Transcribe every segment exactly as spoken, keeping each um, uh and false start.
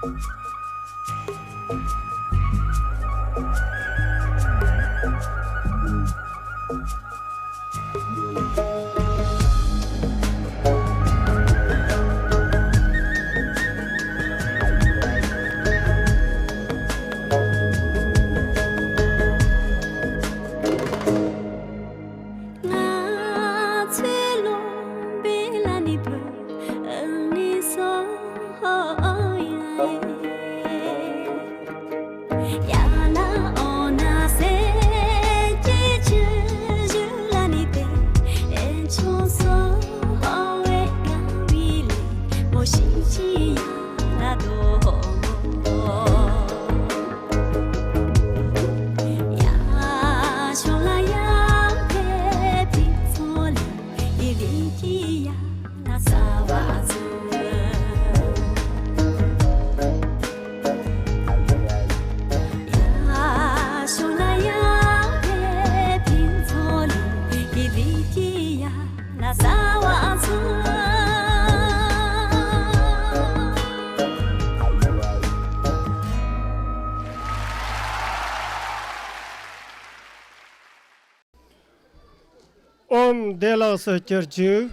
ཨོཾ་བདེ་ལེགས་སུ་གྱུར་ཅིག།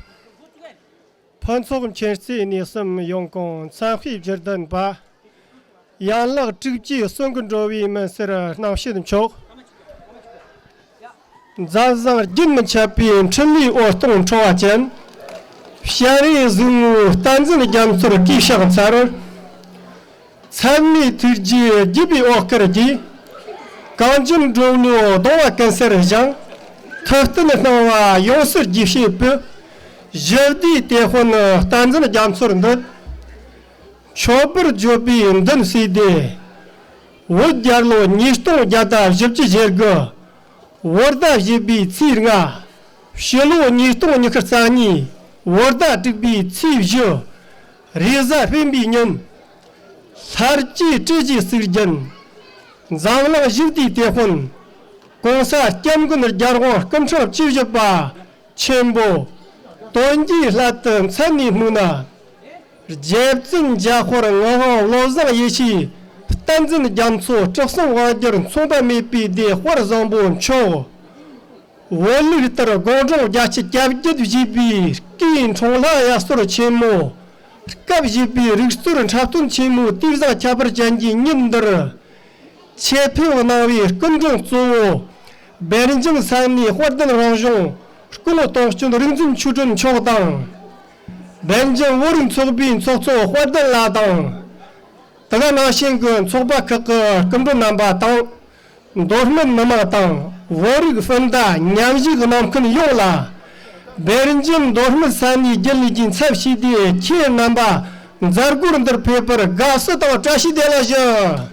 ཕུན་ཚོགས་མཁྱེན་བརྩེ་གནས་གསུམ་ཡོངས་གང་མཚན་དཔེའི་བརྗིད་ལྡན་པ། ཡན་ལག་དྲུག་ཅུའི་གསུང་གི་འགྲོ་བའི་མུན་སེལ་རྣམ་བཤད་མཆོག། མཛད་བཟང་རྒྱུན་མི་འཆད་པའི་འཕྲིན་ལས་འོད་སྟོང་འཕྲོ་བ་ཅན། སྤྱན་རས་གཟིགས་དངོས་བསྟན་འཛིན་རྒྱ་མཚོར་གུས་ཕྱག་འཚལ། ཚད་མེད་ཐུགས་རྗེའི་བརྒྱུད་པའི་འོད་དཀར་གྱིས། གངས་ཅན་འགྲོ་བློའི་གདུང་བ་ཀུན་སེལ་ཞིང་། ཐུབ་བསྟན་སྣང་བ་ཡོངས་སུ་རྒྱས་བྱེད་པའི། ཞི་བདེའི་དེད་དཔོན་བསྟན་འཛིན་རྒྱ་མཚོར་འདུད། མཆོད་པར་བརྗོད་པའི་མདུན་བསུས་ཏེ། བོད་རྒྱལ་ལོ་ཉིས་སྟོང་བརྒྱ་དང་བཞི་བཅུ་ཞེ་དགུ། བོད་ཟླ་བཞི་པའི་ཚེས་ལྔ། ཕྱི་ལོ་ཉིས་སྟོང་ཉི་ཤུ་རྩ་གཉིས། བོད་ཟླ་དྲུག་པའི་ཚེས་བཞི། རེས་གཟའ་སྤེན་པའི་ཉིན། ལྷར་བཅས་སྲིད་ཞིའི་གཙུག་རྒྱན། འཛམ་གླིང་ཞི་བདེའི་དེད་དཔོན།༸གོང་ས་སྐྱབས་མགོན་རྒྱལ་དབང་སྐུ་ཕྲེང་བཅུ་བཞི་པ་ཆེན་པོ། དོན་གྱི་སླད་དུ་མཚན་ནས་སྨོས་ན། རྗེ་བཙུན་འཇམ་དཔལ་ངག་དབང་བློ་བཟང་ཡེ་ཤེས་བསྟན་འཛིན་རྒྱ་མཚོ་སྲིད་གསུམ་དབང་སྒྱུར་མཚུངས་པ་མེད་པའི་སྡེ་དཔལ་བཟང་པོ་མཆོག། བོད་ལུགས་ལྟར་དགུང་གྲངས་བརྒྱད་ཅུ་གྱ་བརྒྱད་བཞེས་པའི་སྐུའི་འཁྲུངས་ལྷ་དབྱར་གསོལ་ཆེན་མོ། སྐབས་བཞི་པའི་རིག་རྩལ་འཁྲབ་སྟོན་ཆེན་མོའི་དུས་བཟང་ཁྱད་པར་ཅན་གྱི་ཉིན་འདིར། ཆེད་ཕེབས་གནང་བའི་སྐུ་མགྲོན་གཙོ་བོ། སྦེལ་ཇམ་ས་གནས་དཔལ་ལྡན་རང་གཞུང་སྐུ་ངོ་དོན་གཅོད་རིག་འཛིན་ཆོས་སྒྲོན་མཆོག་དང་། སྦེལ་ཇམ་བོད་རིགས་ཚོགས་པའི་ཚོགས་གཙོ་དཔལ་ལྡན་ལགས་དང་། དེ་ག་ནང་བཞིན་གྱི་ཚོགས་པ་ཁག་གི་སྐུ་མགྲོན་རྣམ་པ་དང་། མདོ་སྨད་མི་མང་དང་བོད་རིགས་སྤུན་ཟླ་མཉམ་ཞུགས་གནང་མཁན་ཡོངས་ལ། སྦེལ་ཇམ་མདོ་སྨད་ས་གནས་རྒྱུན་ལས་ཀྱི་ཚབ་བྱས་ཏེ། ཁྱེད་རྣམ་པ་མཛད་སྒོར་འདིར་ཕེབས་པར་དགའ་བསུ་དང་བཀྲ་ཤིས་བདེ་ལེགས་ཞུ།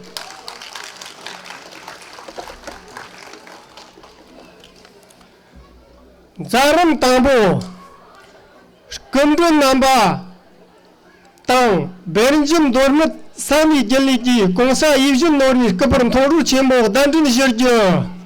མཛད་རིམ་དང་པོ། སྐུ་མགྲོན་རྣམ་པ་དང་སྦེལ་ཇམ་མདོ་སྨད་ས་གནས་རྒྱུན་ལས་ཀྱིས་གོང་ས་ཡིད་བཞིན་ནོར་བུའི་སྐུ་པར་མཐོང་གྲོལ་ཆེན་མོ་གདན་འདྲེན་ཞུ་རྒྱུ།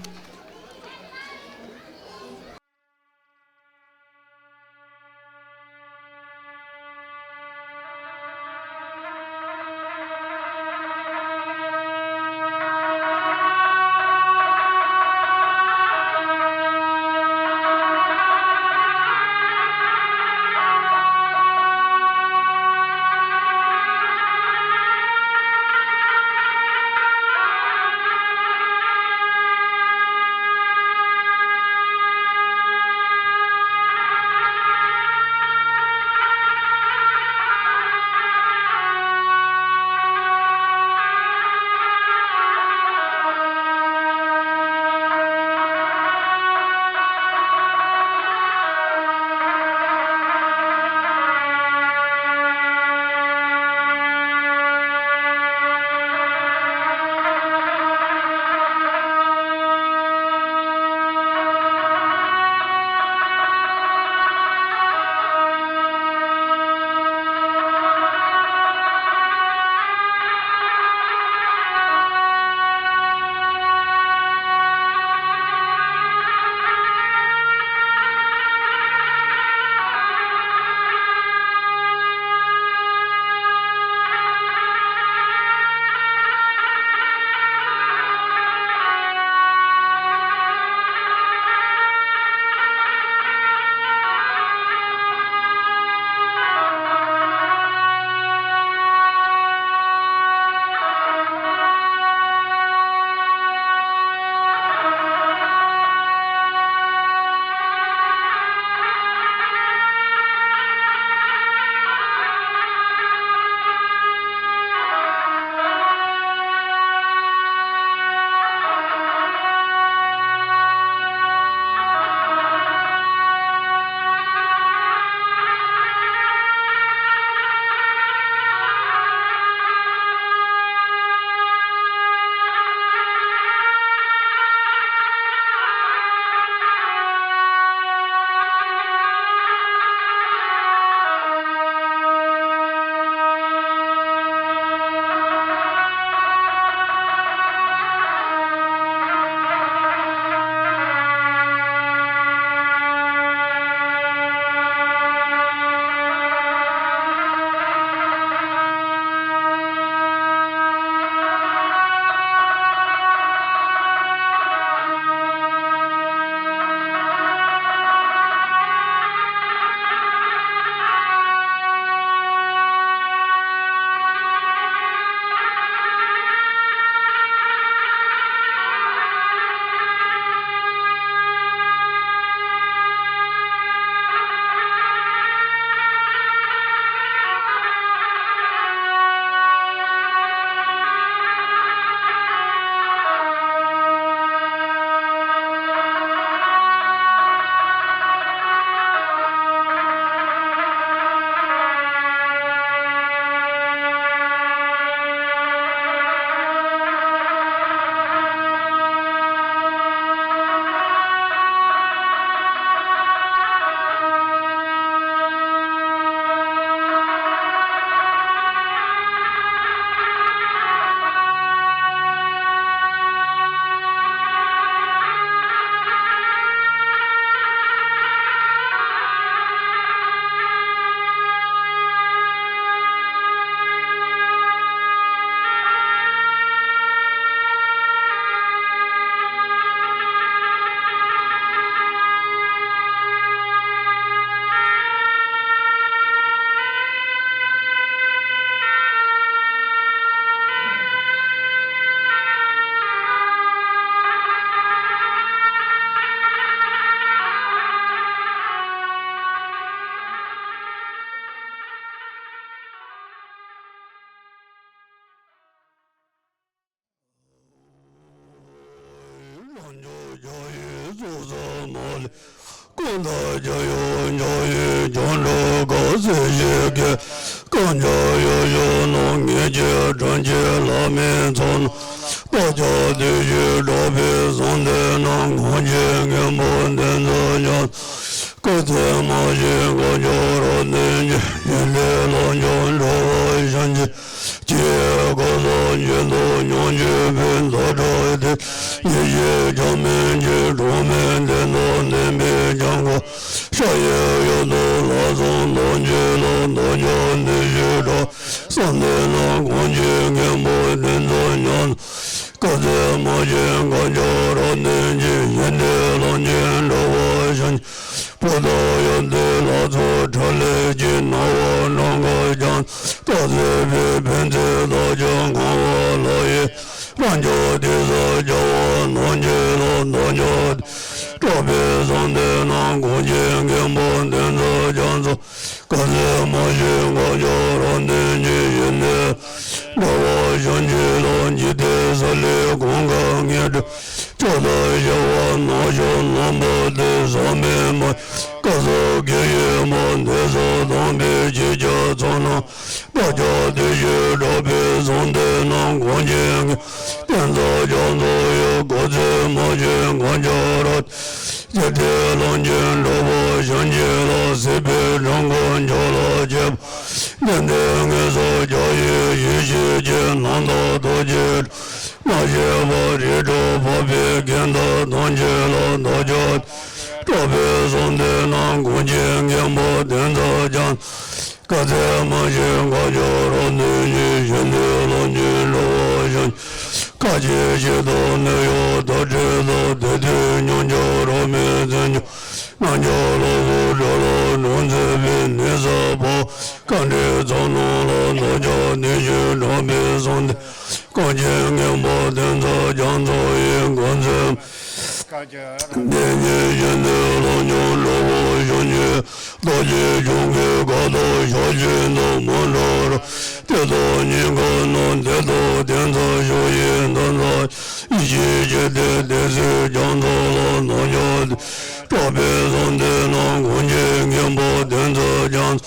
ཡི་ཚོགས་བསགས་མ་ལུས། ཀུན་ཏུ་རྒྱལ་བའི་ཕྱག་གཡས་བརྐྱངས་ཏེ་གར། སྲིད་ཞིའི་རྒྱལ་ཁམས་ཀྱི་ཡུལ་ཕྱོགས་རྣམས། ངེས་ཀྱི་དྲིན་ཅན་བླ་མའི་ཚོགས་རྣམས་དང་། བདག་ཅག་བདེ་གཤེགས་གྲགས་པའི་གཟུངས་ལྡན་རྣམས། ཀུན་གྱི་མཁན་པོ་འདི་ཚོ་ཀྱང་། སྐུ་ཚེ་མ་བྱོན་གང་ཆོག་རབ་བརྟན་ཅིང་། ཡོན་ཏན་ལོངས་སྤྱོད་འགྲོ་བ་གཞན་གྱི། ཆོས་སྐུ་གསུམ་རྒྱུན་དུ་ཉམས་བཞུགས་པའི། མདོ་གྲུབ་ཐེག་ཡེ་ཤེས་ཆགས་མེད་ཀྱི། གྲངས་མེད་བདེན་དང་ལྡན་པའི་འཇམ་མགོན། ཕྱག་གཡས་གཡོན་དུ་ལྷ་ཚོགས་ཐམས་ཅད་ལ། བདག་ཅག་བདེ་གཤེགས་གྲགས་པའི་གཟུངས་ལྡན་རྣམས། ཀུན་གྱི་མཁན་པོ་འདི་ཚོ་ཀྱང་། སྐུ་ཚེ་མ་བྱོན་གང་ཆོག་རབ་བརྟན་ཅིང་། ཡོན་ཏན་ལོངས་སྤྱོད་འགྲོ་བ་གཞན། བུ་དང་ཡང་སྟེ་ལྷ་ཚོགས་ཕྲིན་ལས་ཀྱིས། སྣང་བ་སྣང་གར་ཀྱང་རྟག་གཟིགས་པའི། ཕན་ཚུན་བདག་ཅག་ངང་པ་ལྷ་ཡི། རང་བྱུང་དེ་ཚོ་རྒྱལ་བ་རྣམས་ཀྱི་ལྷ། བདག་ཅག་གྲགས་པའི་གཟུངས་ལྡན་རྣམས། ཀུན་གྱི་མཁན་པོ་འདི་ཚོ་ཀྱང་། སྐུ་ཚེ་མ་བྱོན་གང་ཆོག་རབ་བརྟན་ཅིང་། ཡོན་ཏན་འགྲོ་བ་གཞན་གྱི་ལྷ། འཇིག་རྟེན་ས་ལེར་གང་ག་ངེས་འགྲོ། མཆོག་ཏུ་གྱུར་པ་རྣམ་ཤོག་རྣམ་པ་དེ། ཟག་མེད་མ་སྐུ་གསུང་ཐུགས་ཡོད་མ། འདི་ཚོ་དམ་པའི་ཆོས་སྐྱོང་ཚོགས་རྣམས། བདག་ཅག་བདེ་གཤེགས་གྲགས་པའི་གཟུངས་ལྡན་རྣམས། ཀུན་གྱི་མཁན་པོ་འདི་ཚོ་ཀྱང་། སྐུ་ཚེ་མ་བྱོན་གང་ཆོག་རབ། འཇིག་རྟེན་ལྷ་ཆེན་གྲགས་པ་གཞན་གྱི་ལྷ། སྲིད་པའི་འགྲོ་ཀུན་མཆོག་ལ་སྤྱད་པ། བདེན་བདེན་ངེས་སུ་རྒྱལ་བའི་ཡེ་ཤེས་ཀྱི། རྣམ་དག་རྡོ་རྗེ་སྒྲ་མ་ཆད་པ། རིགས་དྲུག་འཕགས་པའི་མགོན་དང་ཐམས་ཅད་ལ། བདག་ཅག་གྲགས་པའི་གཟུངས་ལྡན་རྣམས། ཀུན་གྱི་མཁན་པོ་འདི་ཚོ་ཀྱང་། སྐུ་ཚེ་མ་བྱོན་གང་ཆོག་རབ་བརྟན་ཅིང་། ཡོན་ཏན་ལོངས་སྤྱོད་འགྲོ་བ་གཞན། མཁའ་སྤྱོད་ཞིང་དུ་གནས་ཡུལ། དུར་ཁྲོད་དུ་དེ་དུས་མཉམ་བཞག་རབ་མེད་མཚན་བརྗོད། རྣལ་འབྱོར་ལ་སོགས་དགྲ་ལྷ་འགྲོ་མཛད་པའི། ནད་མཚོན་ཕོ་བ་དཀའ་འགྲེང་ཚོགས་རྣམས་ལ། བདག་ཅག་བདེ་གཤེགས་གྲགས་པའི་གཟུངས་ལྡན། ཀུན་གྱི་མཁན་པོ་འདི་ཚོ་ཀྱང་། ཚོགས་ཡི་མགོན་ཚོམས། དེ་ཉིད་ཡོན་ཏན་ལོངས་སྤྱོད་འགྲོ་བ་གཞན་གྱི། རྡོ་རྗེ་འཆང་གི་ཁ་དོག་ཞལ་གྱི་ཟླུམ་པོ་འདྲ་ར། དེ་དག་སྙིང་ག་ནི་བདེ་སྟོབས་ལྡན་ཚོགས། ཕྱོགས་བཞིའི་མཐུ་རྩལ་ཡེ་ཤེས་ཀྱི། དེ་དེ་ཚེ་ཀྱང་ཚོགས་ལ་ནོར་འཇོག་སྟེ། གྲགས་པའི་གཟུངས་ལྡན་རྣམས། ཀུན་གྱི་མཁན་པོ་འདི་ཚོ་ཀྱང་།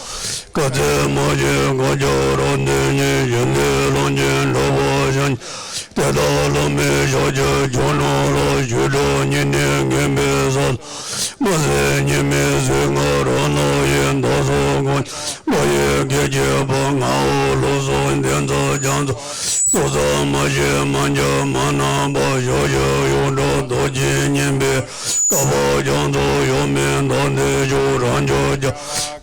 སྐུ་ཚེ་མ་བྱོན་གང་ཆོག་རབ་བརྟན་ཅིང་། ཡོན་ཏན་ལོངས་སྤྱོད་འགྲོ་བ་གཞན། དེ་དག་བླ་མའི་ཕྱག་རྒྱའི་མཆོག་རྣམས་ལ། ཞུ་དག་བསྙེན་གནས་ངེས་པའི་ས་ལ། མི་ཟད་སྙིགས་མའི་ཟིལ་དཀར་རབ་རྣམས་ཀྱིས། བདག་སོགས་ཀུན་ལ་ཡི་གེ་བརྒྱད་པ། ལྔ་པོ་ལུགས་གསུམ་སྡེ་ཚོགས་ཀྱང་། ཚོགས་བསགས་མ་ཤེས་མ་འཇོམས་མ་རྣམ་པ། ཕྱོགས་བཅུའི་ཡོངས་གྲོལ་རྡོ་རྗེ་སྙིང་པོའི། བསྐལ་པ་རྒྱ་མཚོ་ཡོངས་མི་འདའ། འདི་ཕྱོགས་རབ་འབྱོར་རྒྱ་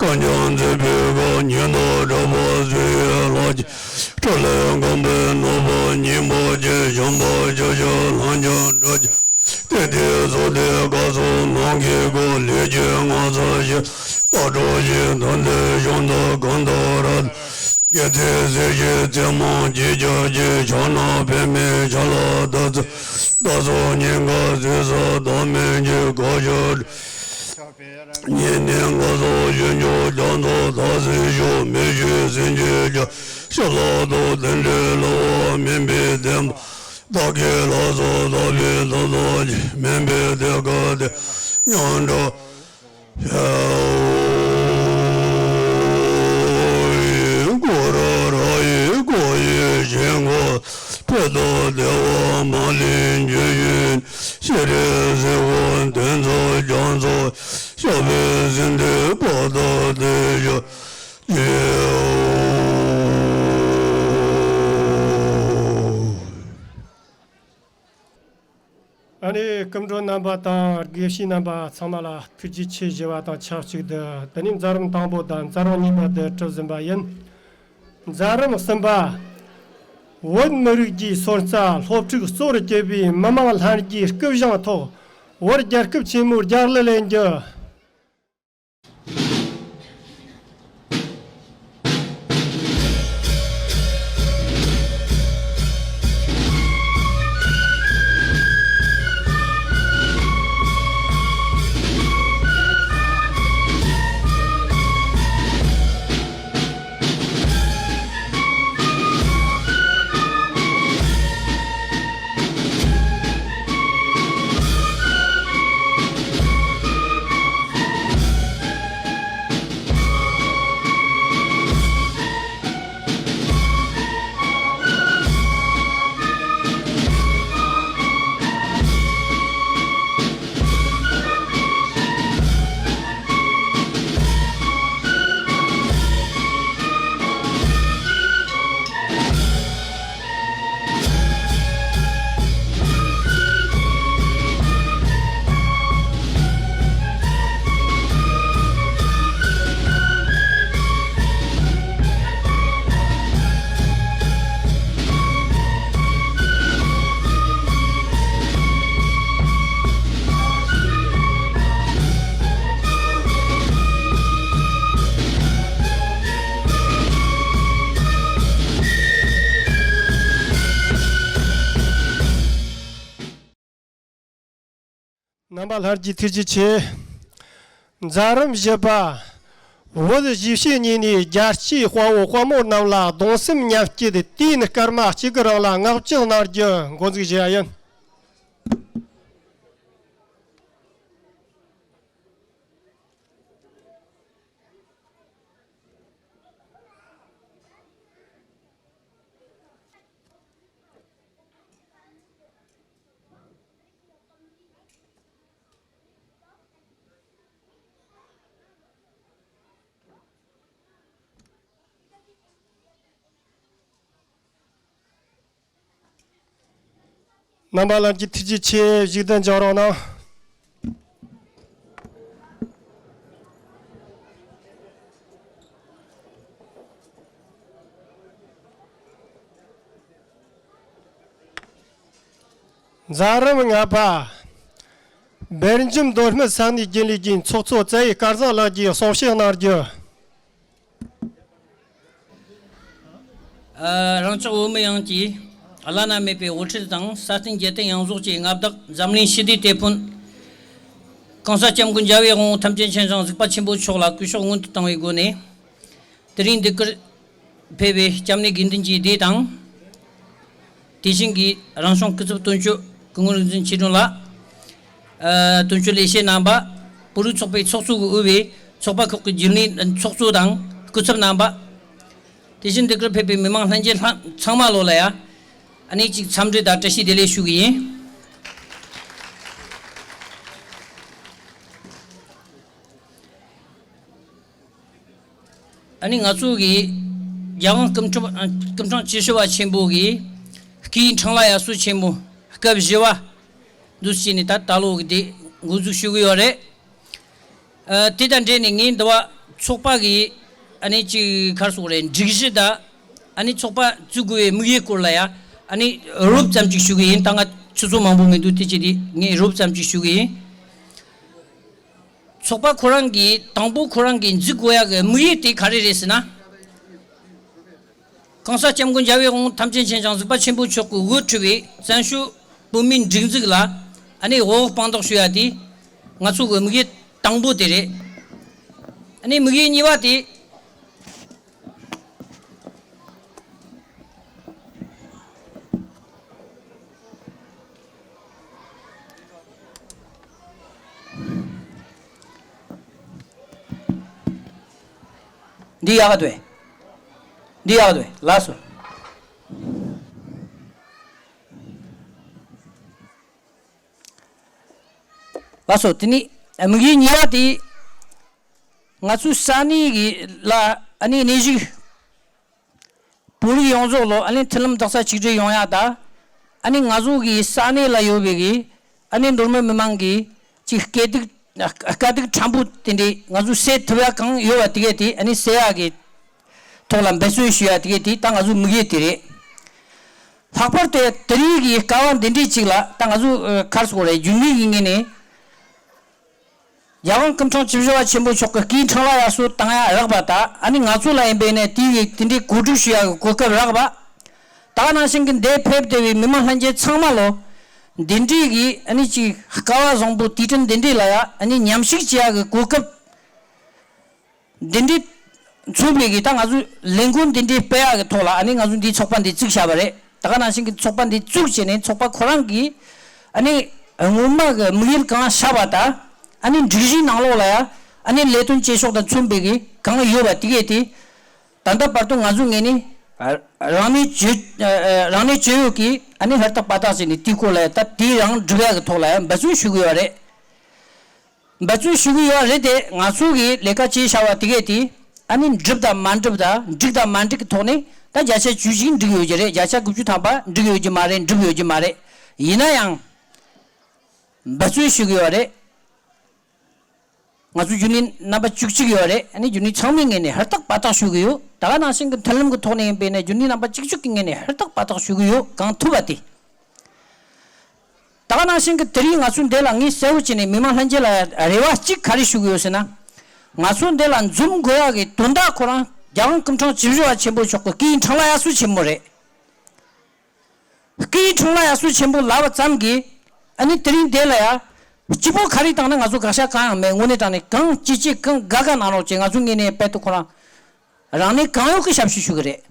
གར་འབྱོན་མཛད་པའི་སྐབས། ཉིད་དང་གྲགས་པ་བསུ་ཡི་ལྷ་ཆེན། ཕྲིན་ལས་མགོན་པོའི་ནོར་བུ་སྙིང་པོ་ཆེ། བྱམས་པ་ཆུ་སྐྱོང་ལྷ་ཆེན་སྒྲུབ་ཆེན། དེ་དུས་ཚོགས་སྡེ་སྐབས་སུ་ནམ་མཁའི་སྐུ། ལས་ཀྱི་མངའ་ཐང་ཞིང་རྟ་ཁྲོད་ཀྱི། དོན་དེ་གཞུང་དུ་གང་དུ་རབ། དགེ་ཚུལ་གཟི་བརྗིད་རྩེ་མོ་འགྱེད་རྒྱུ་ཅན། ཕྱག་ན་པདྨའི་ཆ་ལུགས་བདག་ཚོ། བདག་སོགས་སྙིང་གར་གཟིགས་སུ་བདག་མེད་ཀྱི། གོ་ཆོད་ཉེ་གནས་མགོན་སོགས་གཞོན་ནུ་རྒྱ་མཚོ་དག་སྲིད་ཞུ། མི་བསྐྱོད་སེམས་ཅན་རྒྱ་ཞབས་ལ་ཐོགས། དེ་འདྲའི་བསླབ་པ་མིན་པའི་བདེན་པ། བདག་གིས་ལགས་སོ་བདག་པོའི་ཐོབ་ཐང་ཆེ། མིན་པའི་དེ་སྐབས་དེ་མཉམ་འགྲོགས། སྐུ་རབ་རབ་ཡི་སྐུ་ཡི་ཞིང་ཁམས། འཕེལ་དང་བདེ་བ་མ་ལུས་འབྱུང་བའི། ཤེས་རིག་གཟིགས་པ་དེ་ཚོ་ཀྱང་། ཚོགས་བསགས་པའི་ཟིན་ཐོས་དཔག་ཏུ་དེ་ཞུ། ཨ་ནི་སྐུ་མགྲོན་རྣམ་པ་དང་དགེ་བཤེས་རྣམ་པ་ཚང་མ་ལ་ཐུགས་རྗེ་ཆེ་ཞུ་བ་དང་ཆབས་ཅིག་ཏུ། འདི་ནས་མཛད་རིམ་དང་པོ་དང་མཛད་རིམ་གཉིས་པ་དེ་གྲུབ་ཟིན་པ་ཡིན། མཛད་རིམ་གསུམ་པ། བོད་མི་རིགས་ཀྱི་སོན་རྩ་སློབ་ཕྲུག་གཙོ་བོར་གྱུར་པའི་མི་དམངས་ལྷན་རྒྱས་སྐུ་བཞེངས་ཐོག་བོད་རྒྱལ་ཁབ་ཆེན་མོའི་རྒྱལ་གླུ་ལེན་རྒྱུ། རྣམ་པ་ལྷན་རྒྱས་ཐུགས་རྗེ་ཆེ། མཛད་རིམ་བཞི་པ། བོད་གཞིས་བྱེས་གཉིས་ནས་རྒྱལ་གཅེས་དཔའ་བོ་དཔའ་མོ་རྣམས་ལ་གདུང་སེམས་མཉམ་སྐྱེད་དུས་ཡུན་སྐར་མ་གཅིག་གི་རིང་ལ་བསྔགས་བརྗོད་གནང་རྒྱུ་འགོ་འཛུགས་བྱེད་ཡ་ཡིན། རྣམ་པ་ལྷན་རྒྱས་ཐུགས་རྗེ་ཆེ། བཞུགས་གདན་འཇགས་རོགས་གནང་། མཛད་རིམ་ལྔ་པ། སྦེལ་ཇམ་མདོ་སྨད་ས་གནས་རྒྱུན་ལས་ཀྱི་ཚོགས་གཙོ་རྩ་བའི་སྐལ་བཟང་ལགས་ཀྱིས་གསུང་བཤད་གནང་རྒྱུ། ཨ། རང་ཅག་བོད་མི་ཡོངས་ཀྱི་བླ་ན་མེད་པའི་དབུ་ཁྲིད་དང་། ས་སྟེང་རྒྱལ་བསྟན་ཡོངས་རྫོགས་ཀྱི་མངའ་བདག། འཛམ་གླིང་ཞི་བདེའི་དེད་དཔོན། གོང་ས་སྐྱབས་མགོན་རྒྱལ་བའི་དབང་པོ་ཐམས་ཅད་མཁྱེན་ཅིང་གཟིགས་པ་ཆེན་པོ་མཆོག་ལ་གུས་ཕྱག་སྔོན་དུ་བཏང་བའི་སྒོ་ནས། དེ་རིང་འདི་གར་ཕེབས་པའི་སྐྱབས་གནས་དགེ་འདུན་གྱི་སྡེ་དང་། དེ་བཞིན་གྱི་རང་གཞུང་སྐུ་ཚབ་དོན་གཅོད་སྐུ་ངོ་རིག་འཛིན་ཆོས་སྒྲོན་ལགས། ཨ། དོན་གཅོད་ལས་བྱེད་རྣམ་པ། བོད་རིགས་ཚོགས་པའི་ཚོགས་གཙོ་གིས་དབུས་པའི་ཚོགས་པ་ཁག་གི་རྒྱུན་ལས་ཚོགས་གཙོ་དང་སྐུ་ཚབ་རྣམ་པ། དེ་བཞིན་འདི་གར་ཕེབས་པའི་མི་མང་ལྷན་རྒྱས་ལྷ་ཚང་མ་ལོ་ལ་ཡ། ཨ་ནི་གཅིག་འཚམས་འདྲི་དང་བཀྲ་ཤིས་བདེ་ལེགས་ཞུ་གི་ཡིན། ཨ་ནི་ང་ཚོ་གི་རྒྱལ་དབང་སྐུ་ཕྲེང་སྐུ་ཕྲེང་བཅུ་བཞི་པ་ཆེན་པོ་གི་སྐུའི་འཁྲུངས་ལྷ་དབྱར་གསོལ་ཆེན་མོ་སྐབས་བཞི་པ་འདུ་བྱས་ནས་ད་ད་ལོ་གི་དེ་འགོ་འཛུགས་ཞུ་གི་ཡོད་རེད། ཨ། དེ་དང་འབྲེལ་ནས་ངས་འདི་བ་ཚོགས་པ་གི་ཨ་ནི་ཅིག་ག་རེ་ཟེར་དགོས་རེད། སྒྲིག་གཞི་དང་། ཨ་ནི་ཚོགས་པ་བཙུགས་དགོས་པའི་དམིགས་ཡུལ་སྐོར་ལ་ཡ། ཨ་ནི་རོབ་ཙམ་ཅིག་ཞུ་གི་ཡིན། ད་ང་ཆུ་ཚོད་མང་པོ་མི་འདུག་དེ་བྱས་ཏེ་ངས་རོབ་ཙམ་ཅིག་ཞུ་གི་ཡིན། ཚོགས་པ་ཁོ་རང་གིས་དང་པོ་ཁོ་རང་གིས་འཛུགས་དགོས་ཡ་གི་དམིགས་ཡུལ་དེ་ག་རེ་རེད་ཟེར་ན། གོང་ས་སྐྱབས་མགོན་རྒྱལ་བའི་དབང་པོ་ཐམས་ཅད་མཁྱེན་ཅིང་གཟིགས་པ་ཆེན་པོ་མཆོག་གིས་དབུ་ཁྲིད་པའི་བཙན་བྱོལ་བོད་མིའི་སྒྲིག་འཛུགས་ལ་ཨ་ནི་འོག་དཔང་རྟགས་ཞུ་ཡ་དེ་ང་ཚོ་གི་དམིགས་ཡུལ་དང་པོ་དེ་རེད། ཨ་ནི་དམིགས་ཡུལ་གཉིས་པ་དེ། འདི་ཡག་ག་འདུག་འདི་ཡག་ག་འདུག་ལགས་སོ། ལགས་སོ། དེ་ནི་དམིགས་ཡུལ་གཉིས་པ་དེ། ང་ཚོའི་ས་གནས་ཀྱི་ལ་ཨ་ནི་གནས་བཞུགས་བོད་རིགས་ཡོངས་རྫོགས་ལོ་ཨ་ནི་མཐུན་ལམ་རྡོག་རྩ་ཆིག་སྒྲིལ་ཡོང་ཡ་ད། ཨ་ནི་ང་ཚོ་གི་ས་གནས་ལ་ཡོད་པའི་གི་ཨ་ནི་མདོ་སྨད་མི་མང་གི་ཅིག་དཀའ་སྡུག་དཀའ་སྡུག་ཕྲན་བུ་དེ་འདྲའི་ང་ཚོ་སེལ་ཐུབ་ཡ་གང་ཡོད་པ་དེ་གས་དེ་ཨ་ནི་སེལ་ཡ་གི་ཐོག་ལ་འབད་བརྩོན་ཞུ་ཡ་དེ་གས་དེ་ད་ང་ཚོ་དམིགས་ཡུལ་དེ་རེད། ལྷག་པར་དུ་དེ་རིང་གི་སྐལ་བ་འདི་འདྲའི་ཅིག་ལ་ད་ང་ཚོ་ཨ་ག་རེ་ཟེར་དགོས་རེད། རྒྱུན་ལས་ཀྱི་ངོས་ནས། རྒྱལ་དབང་སྐུ་ཕྲེང་བཅུ་བཞི་པ་ཆེན་པོ་མཆོག་གི་སྐུའི་འཁྲུངས་ལྷ་དབྱར་གསོལ་བཏང་ཡ་རག་པ་དང་། ཨ་ནི་ང་ཚོ་ལ་ཡིན་པས་ན་དེའི་དེ་འདྲའི་གོ་སྒྲིག་ཞུ་ཡ་གི་གོ་སྐབས་རག་པ། ད་ག་ནང་བཞིན་གྱི་འདིར་ཕེབས་བསྡད་པའི་མི་མང་ལྷན་རྒྱས་ཚང་མ་ལོ། འདི་འདྲའི་གི་ཨ་ནི་ཅིག་སྐལ་བ་བཟང་པོ་དུས་དྲན་འདི་འདྲའི་ལ་ཡ་ཨ་ནི་མཉམ་ཞུགས་བྱེད་ཡ་གི་གོ་སྐབས་འདི་འདྲའི་མཚོན་པའི་གི་ད་ང་ཚོས་ལས་འགུལ་འདི་འདྲའི་སྤེལ་ཡ་གི་ཐོག་ལ་ཨ་ནི་ང་ཚོས་འདིའི་ཚོགས་པ་འདི་བཙུགས་བཞག་པ་རེད། ད་ག་ནང་བཞིན་གྱི་ཚོགས་པ་འདི་བཙུགས་བྱས་ནས་ཚོགས་པ་ཁོ་རང་གིས་ཨ་ནི་སྔོན་མ་གི་དམིགས་ཡུལ་གང་བཞག་པ་དང་། ཨ་ནི་སྒྲིག་གཞིའི་ནང་ལོགས་ལ་ཡ་ཨ་ནི་ལས་དོན་བྱེད་ཕྱོགས་དང་མཚོན་པའི་གི་གང་ཡོད་པ་དེ་གས་དེ། ད་ལྟ་བར་དུ་ང་ཚོ་ངོས་ནས་རང་ནུས་ཇི་རང་ནུས་ཇི་ཡོད་ཀྱིས་ཨ་ནི་ཧུར་ཐག་འབད་ཐག་བྱས་ནས་དེའི་སྐོར་ལ་ཡ་ད་དེ་རང་སྒྲུབ་ཡ་གི་ཐོག་ལ་ཡ་འབད་བརྩོན་ཞུ་གི་ཡོད་རེད། འབད་བརྩོན་ཞུ་གི་ཡོད་རེད་དེ། ང་ཚོ་གིས་ལས་ཀ་བྱས་བཞག་པ་དེ་གས་དེ་ཨ་ནི་འགྲུབ་དང་མ་འགྲུབ་དང་འགྲིག་དང་མ་འགྲིག་གི་ཐོག་ནས་ད་བརྒྱ་ཆ་བཅུ་གཅིག་འགྲིག་ཡོད་ཀྱི་རེད། བརྒྱ་ཆ་དགུ་བཅུ་ཐམ་པ་འགྲིག་ཡོད་ཀྱི་མ་རེད། འགྲུབ་ཡོད་ཀྱི་མ་རེད། ཡིན་ན་ཡང་འབད་བརྩོན་ཞུ་གི་ཡོད་རེད། ང་ཚོ་རྒྱུན་ལས་རྣམ་པ་བཅུ་གཅིག་ཡོད་རེད། ཨ་ནི་རྒྱུན་ལས་ཚང་མའི་ངོས་ནས་ཧུར་ཐག་འབད་ཐག་ཞུ་གི་ཡོད། ད་ག་ནང་བཞིན་གྱི་མཐུན་ལམ་གྱི་ཐོག་ནས་ཡིན་པས་ན་རྒྱུན་ལས་རྣམ་པ་བཅུ་གཅིག་གི་ངོས་ནས་ཧུར་ཐག་འབད་ཐག་ཞུ་གི་ཡོད། གང་ཐུབ་པ་དེ། ད་ག་ནང་བཞིན་གྱི་དེ་རིང་ང་ཚོ་འདི་ལ་ངས་གསལ་བོ་བྱས་ནས་མི་མང་ལྷན་རྒྱས་ལ་རེ་བ་གཅིག་ག་རེ་ཞུ་གི་ཡོད་ཟེར་ན། ང་ཚོ་འདི་ལ་འཛོམས་དགོས་ཡག་གི་དོན་དག་ཁོ་རང་རྒྱལ་དབང་སྐུ་ཕྲེང་བཅུ་བཞི་པ་ཆེན་པོ་མཆོག་གི་སྐུའི་འཁྲུངས་ལྷ་དབྱར་གསོལ་ཆེན་མོ་རེད། སྐུའི་འཁྲུངས་ལྷ་དབྱར་གསོལ་ཆེན་པོ་ལབ་པ་ཙམ་གྱིས་ཨ་ནི་དེ་རིང་འདི་ལ་ཡ་ སྐྱིད་པོ་ག་རེ་བཏང་ན་ང་ཚོ་དགག་བྱ་གང་ཡང་མེད། དངོས་གནས་དྲང་གནས་གང་ཅི་བྱེད་གང་དགའ་དགའ་གནང་རོགས་བྱེད། ང་ཚོ་ངོས་ནས་དཔལ་དུ་ཁོ་རང་རང་ནས་གང་ཡོད་ཀྱི་ཞབས་ཞུ་ཞུ་གི་རེད།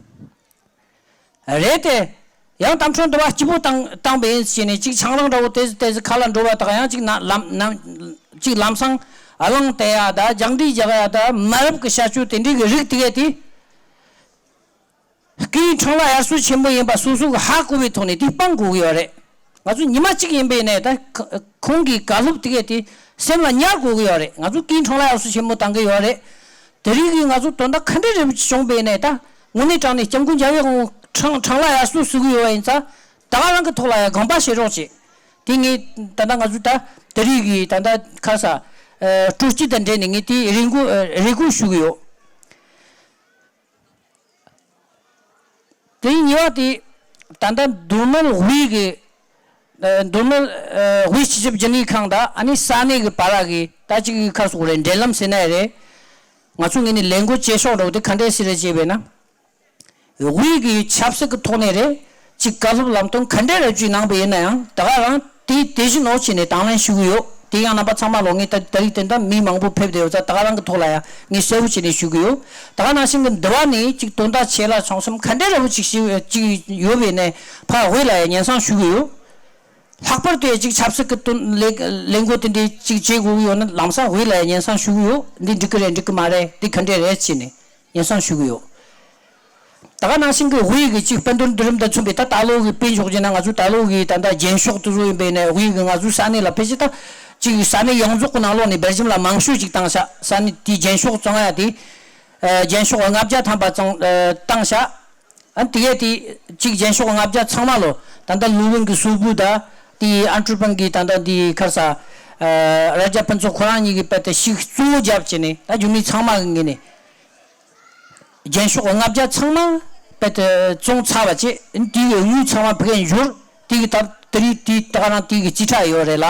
རེད་དེ། ཡང་དམ་ཕྲུག་འདི་བ་སྐྱིད་པོ་བཏང་བཏང་པ་ཡིན་ཟེར་ནས་ཅིག་ཆང་རག་འདྲ་བོ་དེ་ཟིག་དེ་ཟིག་ཁ་ལ་འགྲོ་བ་དག་ཡང་ཅིག་ན་ལམ་ནམ་ཅིག་ལམ་སང་ཨ་ལང་དེ་ཡ་ད་རྒྱག་འདྲི་རྒྱག་ཡ་ད་མ་རབས་ཀྱི་བྱ་སྤྱོད་དེ་འདྲའི་གི་རིགས་དེ་གས་དེ། སྐུའི་འཁྲུངས་ལྷ་དབྱར་གསོལ་ཆེན་མོ་ཡིན་པ་སོ་སོ་གི་ཧ་གོ་བའི་ཐོག་ནས་དེ་སྤང་དགོས་ཀྱི་ཡོད་རེད། ང་ཚོ་ཉི་མ་གཅིག་ཡིན་པའི་ནས་ད་ཁ་ཁོང་གི་བཀའ་སློབ་དེ་གས་དེ་སེམས་ལ་ཉར་དགོས་ཀྱི་ཡོད་རེད། ང་ཚོ་སྐུའི་འཁྲུངས་ལྷ་དབྱར་གསོལ་ཆེན་མོ་བཏང་གི་ཡོད་རེད། དེ་རིང་གི་ང་ཚོ་དོན་དག་ག་འདྲ་རེ་བྱུང་བའི་ནས་ད་དངོས་གནས་དྲང་གནས་སྐྱབས་མགོན་རྒྱལ་བའི་དབང་འཁྲུངས་འཁྲུངས་ལྷ་དབྱར་གསོལ་ཟེར་གི་ཡོད་པ་ཡིན་ཙང་ད་ག་རང་གི་ཐོག་ལ་ཡང་དགོངས་པ་བཞེས་རོགས་བྱེད། དེ་ངས་ད་ལྟ་ང་ཚོ་ད་དེ་རིང་གི་ད་ལྟ་ཁ་ས་ཨ་སྤྲོ་སྐྱིད་དང་འབྲེལ་ནས་ངས་དེ་རེ་སྐུལ་ཨ་རེ་སྐུལ་ཞུ་གི་ཡོད། དེ་གཉིས་པ་དེ་ད་ལྟ་མདོ་སྨད་དབུས་ཀྱི་ཨ་མདོ་སྨད་ཨ་དབུས་སྤྱི་ཁྱབ་རྒྱུན་ལས་ཁང་དང་ཨ་ནི་ས་གནས་ཀྱི་བར་གྱི་ད་ཅིག་གི་ཁ་སོགས་རེད། འབྲེལ་ལམ་ཟེར་ན་རེད། ང་ཚོ་ངོས་ནས་ལས་འགུལ་བྱེད་ཕྱོགས་འདྲ་བོ་དེ་ག་འདྲས་ཟེར་རེད་ཅེས་པས་ན། དབུས་ཀྱི་ཆབ་སྲིད་ཀྱི་ཐོག་ནས་རེད། ཅིག་བཀའ་སློབ་ལམ་སྟོན་ག་འདྲས་རེ་ཅིག་གནང་པ་ཡིན་ན་ཡང་ད་ག་རང་དེ་དེ་བཞིན་ནོ་བྱས་ནས་དང་ལེན་ཞུ་གི་ཡོད། དེ་ཡང་རྣམ་པ་ཚང་མ་ལོ་ངས་ད་ད་རིང་དེ་འདྲ་མི་མང་པོ་ཕེབས་བསྡད་ཡོད་ཙང་ད་ག་རང་གི་ཐོག་ལ་ཡང་ངས་གསལ་པོ་བྱས་ནས་ཞུ་གི་ཡོད། ད་ག་ནང་བཞིན་གྱི་འདི་བ་ནས་ཅིག་དོན་དག་ཆེ་ལ་ཆུང་གསུམ་ག་འདྲས་རེ་བོ་ཅིག་ཞིག་ཅིག་ཡོད་པས་ནས་ཕ་དབུས་ལ་ཡང་སྙན་སེང་ཞུ་གི་ཡོད། ལྷག་པར་དུ་ཅིག་ཆབ་སྲིད་ཀྱི་དོན་ལས་ལས་འགུལ་དེ་འདྲའི་ཅིག་བྱེད་དགོས་ཀྱི་ཡོད་ན་ལམ་སང་དབུས་ལ་ཡང་སྙན་སེང་ཞུ་གི་ཡོད། འདི་འགྲིག་གི་རེད་འགྲིག་གི་མ་རེད་འདི་ག་འདྲས་རེད་བྱས་ནས་སྙན་སེང་ཞུ་གི་ཡོད། ད་ག་ནང་བཞིན་གྱི་དབུས་ཀྱི་ཅིག་དཔལ་འབྱོར་འདི་རིམ་དང་མཚུངས་པའི་ད་ད་ལོ་གི་དཔེ་འཇོག་རྒྱུ་ན་ང་ཚོ་ད་ལོ་གི་ད་ལྟ་རྒྱན་ཤོག་དེ་ཚོ་ཡིན་པས་ནས་དབུས་ཀྱི་ང་ཚོའི་ས་གནས་ལ་ཕལ་ཆེར་ད་ཅིག་ས་གནས་ཡོངས་རྫོགས་ཀྱི་ནང་ལོགས་ནས་སྦེལ་ཇམ་ལ་མང་ཤོས་ཅིག་བཏང་ཤག་ས་གནས་དེའི་རྒྱན་ཤོག་བཙོང་ཡ་དེ་ཨ་རྒྱན་ཤོག་ལྔ་བརྒྱ་ཐམ་པ་བཙོང་ཨ་བཏང་ཤག་ཨ་དེ་གས་དེ་གཅིག་རྒྱན་ཤོག་ལྔ་བརྒྱ་ཚང་མ་ལོ་ད་ལྟ་ལུ་ཝིན་གྱི་སུ་བུ་ད་དེ་ཨན་ཁྲུ་པན་གྱི་ད་ལྟ་དེ་ཁར་ས་ཨ་ར་ཇ་ཕུན་ཚོགས་ཁོ་རང་གཉིས་ཀྱི་དཔེ་དེ་ཞིག་གཙོ་བོ་རྒྱབ་བྱས་ནས་ད་རྒྱུ་མི་ཚང་མ་གི་ངོས་ནས་རྒྱན་ཤོག་ལྔ་བརྒྱ་ཚང་མ་དཔེ་དེ་བཙོང་ཚར་བ་བྱས། དེ་གི་དངུལ་ཚང་མ་ཕ་གིར་འབྱོར། དེ་གི་ད་དེ་རིང་དེ་ད་ག་རང་དེ་གི་རྩིས་ཁྲ་ཡོད་རེད་ལ།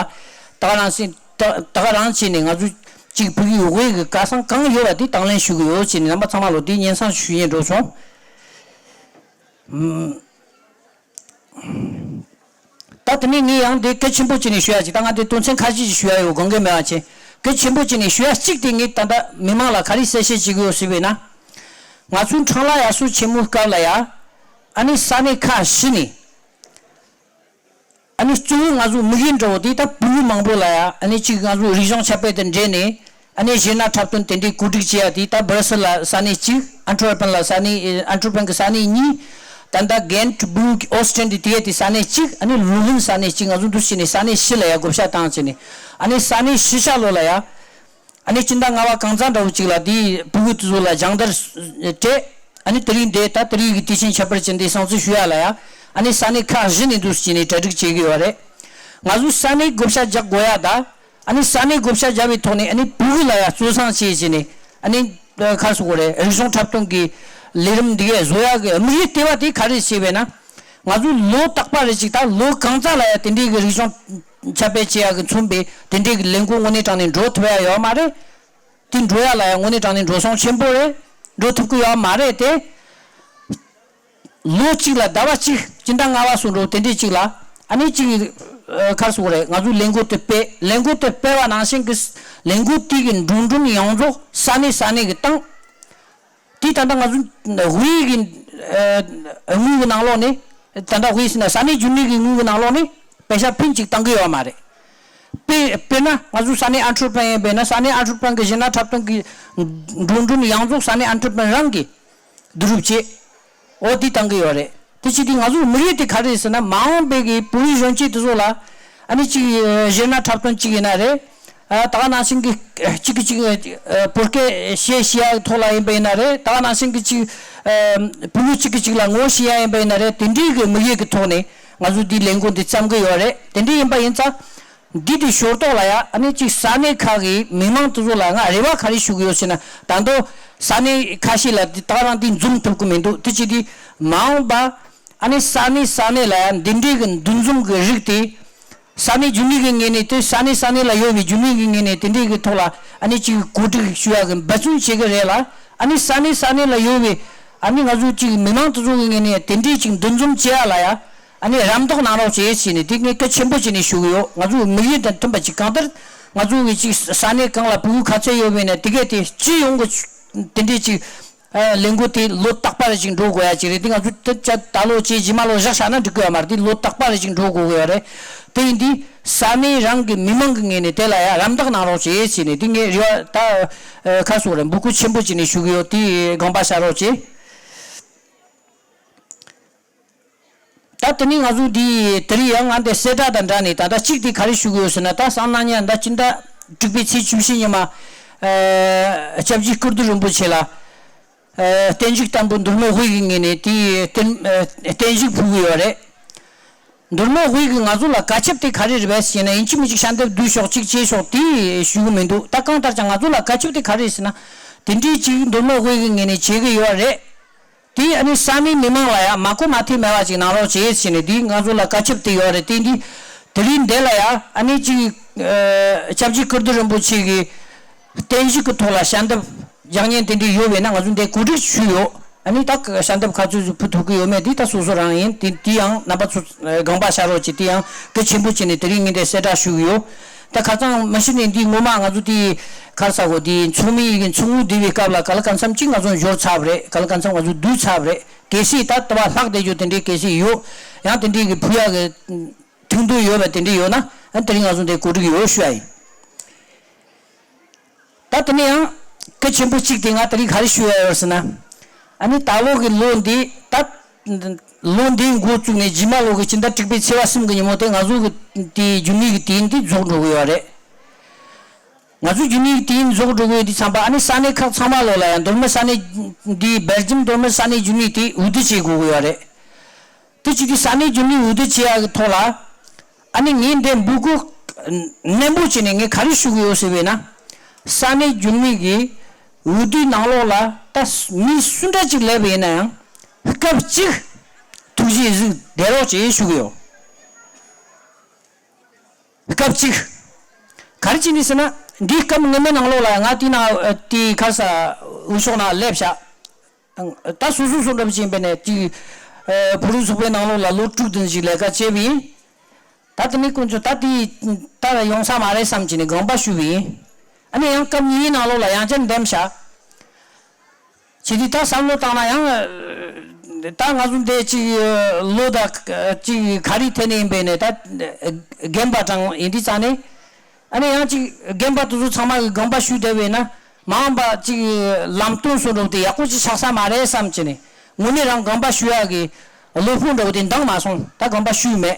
ད་ག་རང་སེ་ད་ད་ག་རང་བྱས་ནས་ང་ཚོ་གཅིག་ཕ་གིའི་དབུས་ཀྱི་ག་ས་གང་ཡོད་པ་དེ་དང་ལེན་ཞུ་གི་ཡོད་ཅེས་ནས་རྣམ་པ་ཚང་མ་ལོ་དེ་སྙན་སེང་ཞུ་ཡས་འགྲོ་སོང་། ཨམ། ད་དེ་ནས་ངས་ཡང་དེ་གལ་ཆེན་པོ་བྱས་ནས་ཞུ་ཡ་ཅིག་ད་ང་དེ་དོན་ཚན་ཁ་ཤས་ཤིག་ཞུ་ཡ་ཡོད། དགོངས་འགལ་མེད་པ་བྱས། གལ་ཆེན་པོ་བྱས་ནས་ཞུ་ཡ་གཅིག་དེ་ངས་ད་ལྟ་མི་མང་ལ་ག་རེ་གསལ་བཤད་བྱེད་དགོས་ཡོད་ཟེར་བས་ན། ང་ཚོའི་འཁྲུངས་ལྷ་དབྱར་གསོལ་ཆེན་མོའི་སྐབས་ལ་ཡ། ཨ་ནི་ས་གནས་ཁག་བཞི་ནས། ཨ་ནི་གཙོ་བོ་ང་ཚོ་དམིགས་ཡུལ་འདྲ་བོ་དེ་ད་ཕྲུ་གུ་མང་པོ་ལ་ཡ་ཨ་ནི་གཅིག་ང་ཚོ་རིག་གཞུང་ཁྱབ་སྤེལ་དང་འབྲེལ་ནས་ཨ་ནི་གཞས་སྣ་འཁྲབ་སྟོན་དེ་འདྲའི་གོ་སྒྲིག་བྱེད་ཡ་དེ་ད་Brussels་ལ་ས་གནས་གཅིག Antwerpen་ལ་ས་གནས་Antwerpen་གི་ས་གནས་གཉིས། ད་ལྟ་Gent་འབུག་Ostend་དེ་ག་དེ་ས་གནས་གཅིག་ཨ་ནི་Leuven་ས་གནས་གཅིག་ང་ཚོ་འདུ་བྱས་ནས་ས་གནས་བཞི་ལ་ཡ་བགོ་བཤའ་བཏང་བྱས་ནས་ཨ་ནི་ས་གནས་བཞི་ཆ་ལོ་ལ་ཡ། ཨ་ནི་སྤྱི་ཟླ་ལྔ་པ་གང་ཙམ་འདྲ་བོ་ཅིག་ལ་དེའི་ཕྲུ་གུ་དེ་ཚོ་ལ་སྦྱང་བརྡར་སྤྲད། ཨ་ནི་དེ་རིང་འདི་ད་དེ་རིང་གི་དུས་ཆེན་ཁྱད་པར་ཅན་འདི་སྲུང་བརྩི་ཞུ་ཡ་ལ་ཡ། ཨ་ནི་ས་གནས་ཁག་བཞི་ནས་འདུ་བྱས་ནས་གྲ་སྒྲིག་བྱེད་ཀྱི་ཡོད་རེད། ང་ཚོས་ས་གནས་བགོ་བཤའ་རྒྱག་དགོས་ཡ་ད། ཨ་ནི་ས་གནས་བགོ་བཤའ་རྒྱག་པའི་ཐོག་ནས་ཨ་ནི་ཕྲུ་གུ་ལ་ཡ་གཙོ་བཟུང་བྱས་བྱས་ནས་ཨ་ནི་ཁ་སོག་རེད། རིག་གཞུང་འཁྲབ་སྟོན་གྱི་ལས་རིམ་འདི་གས་བཟོ་ཡ་གི་དམིགས་ཡུལ་ལྟེ་བ་དེ་ག་རེ་བྱས་པས་ན། ང་ཚོ་ལོ་རྟག་པ་རེ་ཅིག་ད་ལོ་གང་ཙམ་ལ་ཡ་དེ་འདྲའི་གི་རིག་གཞུང་ཁྱབ་སྤེལ་བྱེད་ཡག་གི་མཚོན་པའི་དེ་འདྲའི་གི་ལས་འགུལ་དངོས་གནས་དྲང་གནས་འགྲོ་ཐུབ་ཡ་ཡོད་མ་རེད། དེ་འགྲོ་ཡ་ལ་ཡ་དངོས་གནས་དྲང་གནས་འགྲོ་སོང་ཆེན་པོ་རེད། འགྲོ་ཐུབ་ཀྱི་ཡོད་མ་རེད་དེ། ལོ་གཅིག་ལ་ཟླ་བ་གཅིག་སྤྱི་ཟླ་ལྔ་པ་སུ་འགྲོ་དེ་འདྲའི་གཅིག་ལ་ཨ་ནི་གཅིག་ཨ་ཁར་སོག་རེད། ང་ཚོ་ལས་འགུལ་དེ་སྤེལ་ལས་འགུལ་དེ་སྤེལ་བ་ནང་བཞིན་གི་ལས་འགུལ་དེ་གི་འགྲོ་གྲོན་ཡོངས་རྫོགས་ས་གནས་ས་གནས་གི་བཏང་། དེ་ད་ལྟ་ང་ཚོ་དབུས་ཀྱི་ཨ་དངུལ་གྱི་ནང་ལོགས་ནས་ད་ལྟ་དབུས་ཟེར་ན་ས་གནས་རྒྱུན་ལས་ཀྱི་དངུལ་གྱི་ནང་ལོགས་ནས་པེ་ཤ་ཕུན་གཅིག་བཏང་གི་ཡོད་མ་རེད། དཔེ་དཔེར་ན་ང་ཚོ་ས་གནས་ཨན་ཊར་པན་ཡིན་པས་ན་ས་གནས་ཨན་ཊར་པན་གྱི་གཞས་སྣ་འཁྲབ་སྟོན་གྱི་འགྲོ་གྲོན་ཡོངས་རྫོགས་ས་གནས་ཨན་ཊར་པན་རང་གིས་བསྡུ་རུབ་བྱས། འོ་འདི་བཏང་གི་ཡོད་རེད། དེ་ཕྱིར་དེ་ང་ཚོའི་དམིགས་ཡུལ་དེ་ག་རེ་རེད་ཟེར་ན་མ་འོངས་པའི་གི་བོད་རིགས་གཞོན་སྐྱེས་དེ་ཚོ་ལ་ཨ་ནི་གཅིག་གཞས་སྣ་འཁྲབ་སྟོན་གཅིག་ཡིན་ན་རེད། ཨ་ད་ག་ནང་བཞིན་གྱི་གཅིག་གིས་གཅིག་བོད་སྐད་བཤད་ཤེས་ཡ་ཐོག་ལ་ཡིན་པ་ཡིན་ན་རེད། ད་ག་ནང་བཞིན་གྱི་གཅིག་བུ་མོ་གཅིག་གིས་གཅིག་ལ་ངོ་ཤེས་ཡ་ཡིན་པ་ཡིན་ན་རེད། དེ་འདྲའི་གི་དམིགས་ཡུལ་གྱི་ཐོག་ནས་ང་ཚོས་འདིའི་ལས་འགུལ་འདི་བརྩམས་ཀྱི་ཡོད་རེད། དེ་འདྲ་ཡིན་པ་ཡིན་ཙང་འདི་དེ་ཞོར་ཐོག་ལ་ཡ་ཨ་ནི་གཅིག་ས་གནས་ཁག་གི་མི་མང་དེ་ཚོ་ལ་ང་རེ་བ་ག་རེ་ཞུ་གི་ཡོད་ཟེར་ན་ད་དུང་ས་གནས་ཁ་ཤས་ལ་འདི་ད་ག་རང་འདི་འཛོམས་ཐུབ་ཀྱི་མི་འདུག་དེ་ཕྱིར་དེ་མ་འོངས་པ་ཨ་ནི་ས་གནས་ས་གནས་ལ་ཡ་འདི་འདྲའི་གི་འདུ་འཛོམས་གི་རིགས་དེ། ས་གནས་རྒྱུན་ལས་ཀྱི་ངོས་ནས་དེ་ས་གནས་ས་གནས་ལ་ཡོད་པའི་རྒྱུན་ལས་ཀྱི་ངོས་ནས་དེ་འདྲའི་གི་ཐོག་ལ་ཨ་ནི་གཅིག་གོ་སྒྲིག་ཞུ་ཡ་གི་འབད་བརྩོན་བྱེད་གི་རེད་ལ། ཨ་ནི་ས་གནས་ས་གནས་ལ་ཡོད་པའི་ཨ་ནི་ང་ཚོ་གཅིག་མི་མང་དེ་ཚོ་གི་ངོས་ནས་དེ་འདྲའི་གཅིག་འདུ་འཛོམས་བྱེད་ཡ་ལ་ཡ་ ཨ་ནི་རམ་འདེགས་གནང་རོགས་བྱེད་ཟེར་ནས་དེ་ངས་གལ་ཆེན་པོ་བྱས་ནས་ཞུ་གི་ཡོད། ང་ཚོའི་དམིགས་ཡུལ་དང་མཐུན་པ་ཅིག་གང་ལྟར་ང་ཚོ་གི་ཅིག་ས་གནས་གང་ལ་ཕྲུ་གུ་ག་ཚོད་ཡོད་པ་ཡིན་ན་དེ་གས་དེ་སྤྱི་ཡོངས་ཀྱི་དེ་འདྲའི་ཅིག་ཨ་ལས་འགུལ་དེ་ལོ་རྟག་པ་རེ་ཅིག་འགྲོ་དགོས་ཡ་ཅིག་རེད། དེ་ང་ཚོ་དེ་ཆ་ད་ལོ་བྱས་རྗེས་མ་ལོ་བཞག་བཞག་ན་འགྲིག་གི་ཡོད་མ་རེད། དེ་ལོ་རྟག་པ་རེ་ཅིག་འགྲོ་དགོས་གི་ཡོད་རེད། དེ་ཡིན་དུས་ས་གནས་རང་གི་མི་མང་གི་ངོས་ནས་དེ་ལ་ཡ་རམ་འདེགས་གནང་རོགས་བྱེད་ཟེར་ནས་དེ་ངས་རེ་བ་ད་ཨ་ཁ་སོགས་རེད། འབོད་སྐུལ་ཆེན་པོ་བྱས་ནས་ཞུ་གི་ཡོད། དེ་དགོངས་པ་བཞག་རོགས་བྱེད། ད་དེ་ནས་ང་ཚོ་འདི་དེ་རིང་ཡང་ང་འདི་གསལ་བསྒྲགས་དང་འདྲ་ནས་ད་ལྟ་གཅིག་དེ་ག་རེ་ཞུ་གི་ཡོད་ཟེར་ན། ད་སང་གནངས་ཉིན་ཟླ་སྤྱི་ཟླ་དྲུག་པའི་ཚེས་བཅུ་བཞི་ཉིན་མ་ཨ་སྐྱབས་རྗེ་ཀིརྟི་རིན་པོ་ཆེ་ལ་ཨ་བརྟན་བཞུགས་བསྟར་འབུལ་མདོ་སྨད་དབུས་ཀྱི་ངོས་ནས་དེ་བརྟན་ཨ་བརྟན་བཞུགས་ཕུལ་གི་ཡོད་རེད། མདོ་སྨད་དབུས་ཀྱི་ང་ཚོ་ལ་བཀའ་ཁྱབ་དེ་ག་རེ་རེད་པས་ཟེར་ན། ཡིན་གཅིག་མིན་གཅིག་ཞལ་འདེབས་བསྡུས་ཤོག་གཅིག་བྱས་ཤོག་དེ་ཞུ་གི་མི་འདུག། ད་གང་ལྟར་ཀྱང་ང་ཚོ་ལ་བཀའ་ཁྱབ་དེ་ག་རེ་རེད་ཟེར་ན། དེ་འདྲའི་ཅིག་མདོ་སྨད་དབུས་ཀྱི་ངོས་ནས་བྱེད་ཀྱི་ཡོད་རེད། དེ་ཨ་ནི་ས་གནས་མི་མང་ལ་ཡང་མ་གོ་མ་ཐོས་མེད་པ་ཅིག་གནང་རོགས་བྱེད་ཟེར་ནས་དེ་ང་ཚོ་ལ་བཀའ་ཁྱབ་དེ་ཡོད་རེད། དེ་འདི་དེ་རིང་འདི་ལ་ཡང་ཨ་ནི་ཅིག་ཨ་སྐྱབས་རྗེ་ཀིརྟི་རིན་པོ་ཆེ་གི་བརྟན་བཞུགས་ཀྱི་ཐོག་ལ་ཞལ་འདེབས་རྒྱག་མཁན་དེ་འདྲ་ཡོད་པས་ན། ང་ཚོ་འདི་གོ་སྒྲིག་ཞུས་ཡོད། ཨ་ནི་ད་ཞལ་འདེབས་ག་ཚོད་ཕུལ་ཐུབ་ཀྱི་ཡོད་མེད་འདི་ད་སོ་སོ་རང་ཡིན། དེ་དེ་ཡང་རྣམ་པ་ཚོ་ཨ་དགོངས་པ་བཞག་རོགས་གྱིས། དེ་ཡང་གལ་ཆེན་པོ་བྱས་ནས་དེ་རིང་ངས་འདི་གསལ་བསྒྲགས་ཞུ་གི་ཡོད། ད་ཁ་སང་མ་གཞི་ནས་འདི་ངོ་མ་ང་ཚོ་དེ་ག་རེ་ཟེར་དགོས། དེ་ཚོགས་མི་ཡི་གི་ཚོགས་དངུལ་བསྡུ་བའི་སྐབས་ལ་ག་ལ་གང་འཚམ་ཅིག་ང་ཚོ་འབྱོར་ཚར་བ་རེད། ག་ལ་གང་འཚམ་ང་ཚོ་བསྡུས་ཚར་བ་རེད། གལ་སྲིད་ད་ལྟ་བ་ལྷག་བསྡད་རྒྱུ་དེ་འདྲའི་གལ་སྲིད་ཡོད། ཡང་དེ་འདྲའི་གི་ཕུལ་ཡག་གི་ཐུགས་འདུན་ཡོད་པ་དེ་འདྲ་ཡོད་ན། ཨ་དེ་རིང་ང་ཚོ་འདི་གོ་སྒྲིག་ཡོད་ཞུ་ཡ་ཡིན། ད་དེ་ནས་ཡང་གལ་ཆེན་པོ་གཅིག་དེ་ང་དེ་རིང་ག་རེ་ཞུ་ཡ་ཡོད་ཟེར་ན། ཨ་ནི་ད་ལོ་གི་ལོ་འདི་ད་ལོ་འདི་འགོ་བཙུགས་ནས་རྗེས་མ་ལོ་གི་སྤྱི་ཟླ་དྲུག་པའི་ཚེས་པ་གསུམ་གི་ཉིན་མོ་དེ་ང་ཚོ་གི་དེ་རྒྱུན་ལས་ཀྱི་དུས་ཡུན་འདི་རྫོགས་འགྲོ་གི་ཡོད་རེད། ང་ཚོ་རྒྱུན་ལས་ཀྱི་དུས་ཡུན་རྫོགས་འགྲོ་གི་ཡོད་དུས་ཙམ་པ། ཨ་ནི་ས་གནས་ཁག་ཚང་མ་ལོ་ལ་ཡང་མདོ་སྨད་ས་གནས་འདི་སྦེལ་ཇམ་མདོ་སྨད་ས་གནས་རྒྱུན་ལས་དེ་འོས་བསྡུ་བྱེད་དགོས་གི་ཡོད་རེད། དེ་བྱེད་དུས་ས་གནས་རྒྱུན་ལས་འོས་བསྡུ་བྱེད་ཡག་གི་ཐོག་ལ། ཨ་ནི་ངས་འདི་འབོད་སྐུལ་ནན་པོ་བྱས་ནས་ངས་ག་རེ་ཞུ་གི་ཡོད་ཟེར་བས་ན། ས་གནས་རྒྱུན་ལས་ཀྱི་འོས་བསྡུའི་ནང་ལོགས་ལ་ད་མི་སུ་འདྲ་ཅིག་སླེབས་པ་ཡིན་ན་ཡང་སྐབས་གཅིག་ཐུགས་རྗེས་གཟིགས་བསྡད་རོགས་བྱེད་ཞུ་གི་ཡོད། སྐབས་གཅིག་ག་རེ་བྱས་ནས་ཟེར་ན། འདིའི་སྐབས་སྔོན་མའི་ནང་ལོགས་ལ་ང་དེའི་ནང་ཨ་དེའི་ག་རེ་ཟེར་འོས་ཤོག་ནང་སླེབས་ཤག། ད་སོ་སོ་སོ་འདྲ་པོ་ཅིག་ཡིན་པས་ནས་ཅིག་ཨ་བོད་རིགས་ཚོགས་པའི་ནང་ལོགས་ལ་ལོ་དྲུག་བདུན་ཞིག་ལས་ཀ་བྱས་པ་ཡིན། ད་དེ་ནས་དཀོན་མཆོག་ད་དེ་ད་ཡོང་ས་མ་རེད་བསམ་བྱས་ནས་དགོངས་པ་ཞུས་པ་ཡིན། ཨ་ནི་ཡང་སྐབས་གཉིས་ནང་ལོགས་ལ་ཡང་བསྐྱར་འདེམས་བྱས། བྱས་དུས་ད་བསམ་བློ་བཏང་ན་ཡང་ད་ང་ཚོ་འདི་ཅིག་ལོ་ད་ཅིག་ག་རེའི་ཐད་ནས་ཡིན་པས་ནས་ད་རྒན་པ་གྲངས་ཡིན་དུས་ཙང་ནས། ཨ་ནི་ཡང་ཅིག་རྒན་པ་དེ་ཚོ་ཚང་མ་གིས་དགོངས་པ་ཞུས་བསྡད་པས་ན། མ་འོངས་པ་ཅིག་ལམ་སྟོན་སོགས་འདྲ་བོ་དེ་ཡག་པོ་ཅིག་ཆགས་ས་མ་རེད་བསམ་བྱས་ནས། དངོས་གནས་རང་དགོངས་པ་ཞུ་ཡག་གི་བློ་ཕུགས་འདྲ་བོ་དེ་འདང་མ་སོང་། ད་དགོངས་པ་ཞུས་མེད།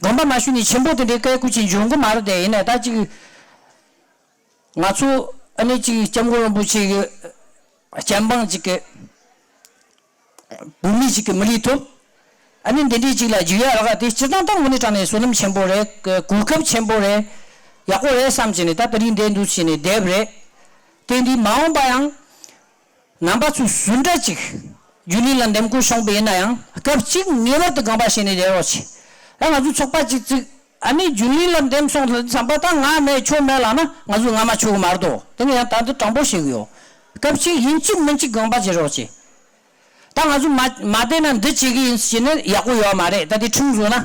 དགོངས་པ་མ་ཞུས་ནས་ཆེན་པོ་དེ་འདྲའི་སྐད་སྐུལ་ཅིག་འབྱུང་གི་མ་རེད་དེ། ཡིན་ནའི་ད་ཅིག་ང་ཚོ་ཨ་ནི་ཅིག་སྐྱབས་མགོན་རིན་པོ་ཆེ་གི་སྤྱན་འབངས་ཅིག་གི་བོད་མི་ཞིག་གི་མི་ལུས་ཐོབ། ཨ་ནི་འདི་འདྲའི་ཅིག་ལ་འཇུག་ཡ་རག་དེ་སྤྱིར་བཏང་ད་དངོས་གནས་དྲང་གནས་བསོད་ནམས་ཆེན་པོ་རེད། གོ་སྐབས་ཆེན་པོ་རེད། ཡག་པོ་རེད་བསམ་བྱས་ནས་ད་དེ་རིང་འདི་འདུག་བྱས་ནས་བསྡད་པ་རེད། དེ་འདི་མ་འོངས་པ་ཡང་རྣམ་པ་ཚོ་སུ་འདྲ་ཅིག་རྒྱུན་ལས་ལ་འདེམས་བསྐོ་བྱུང་བ་ཡིན་ན་ཡང་སྐབས་གཅིག་ངེས་པར་དུ་དགོངས་པ་བཞེས་ནས་བསྡད་རོགས་བྱེད། ད་ང་ཚོ་ཚོགས་པ་གཅིག་བཙུགས། ཨ་ནི་རྒྱུན་ལས་ལ་འདེམས་སོང་ཙམ་པ་ད་ང་མེད་ཁྱོད་མེད་ལབ་ན་ང་ཚོ་ང་མ་ཆོག་གི་མ་རེད་དོ། དེ་ནས་ཡང་ད་འདི་དྲང་པོ་བཤད་གི་ཡོད། སྐབས་གཅིག་ཡིན་གཅིག་མིན་གཅིག་དགོངས་པ་བཞེས་རོགས་བྱེད། ད་ང་ཚོ་མ་མ་བསྡད་ན་འདི་བྱེད་གི་ཡིན་ཟེར་ནས་ཡག་པོ་ཡོད་མ་རེད། ད་དེ་ཁྲིམས་བཟོ་ན།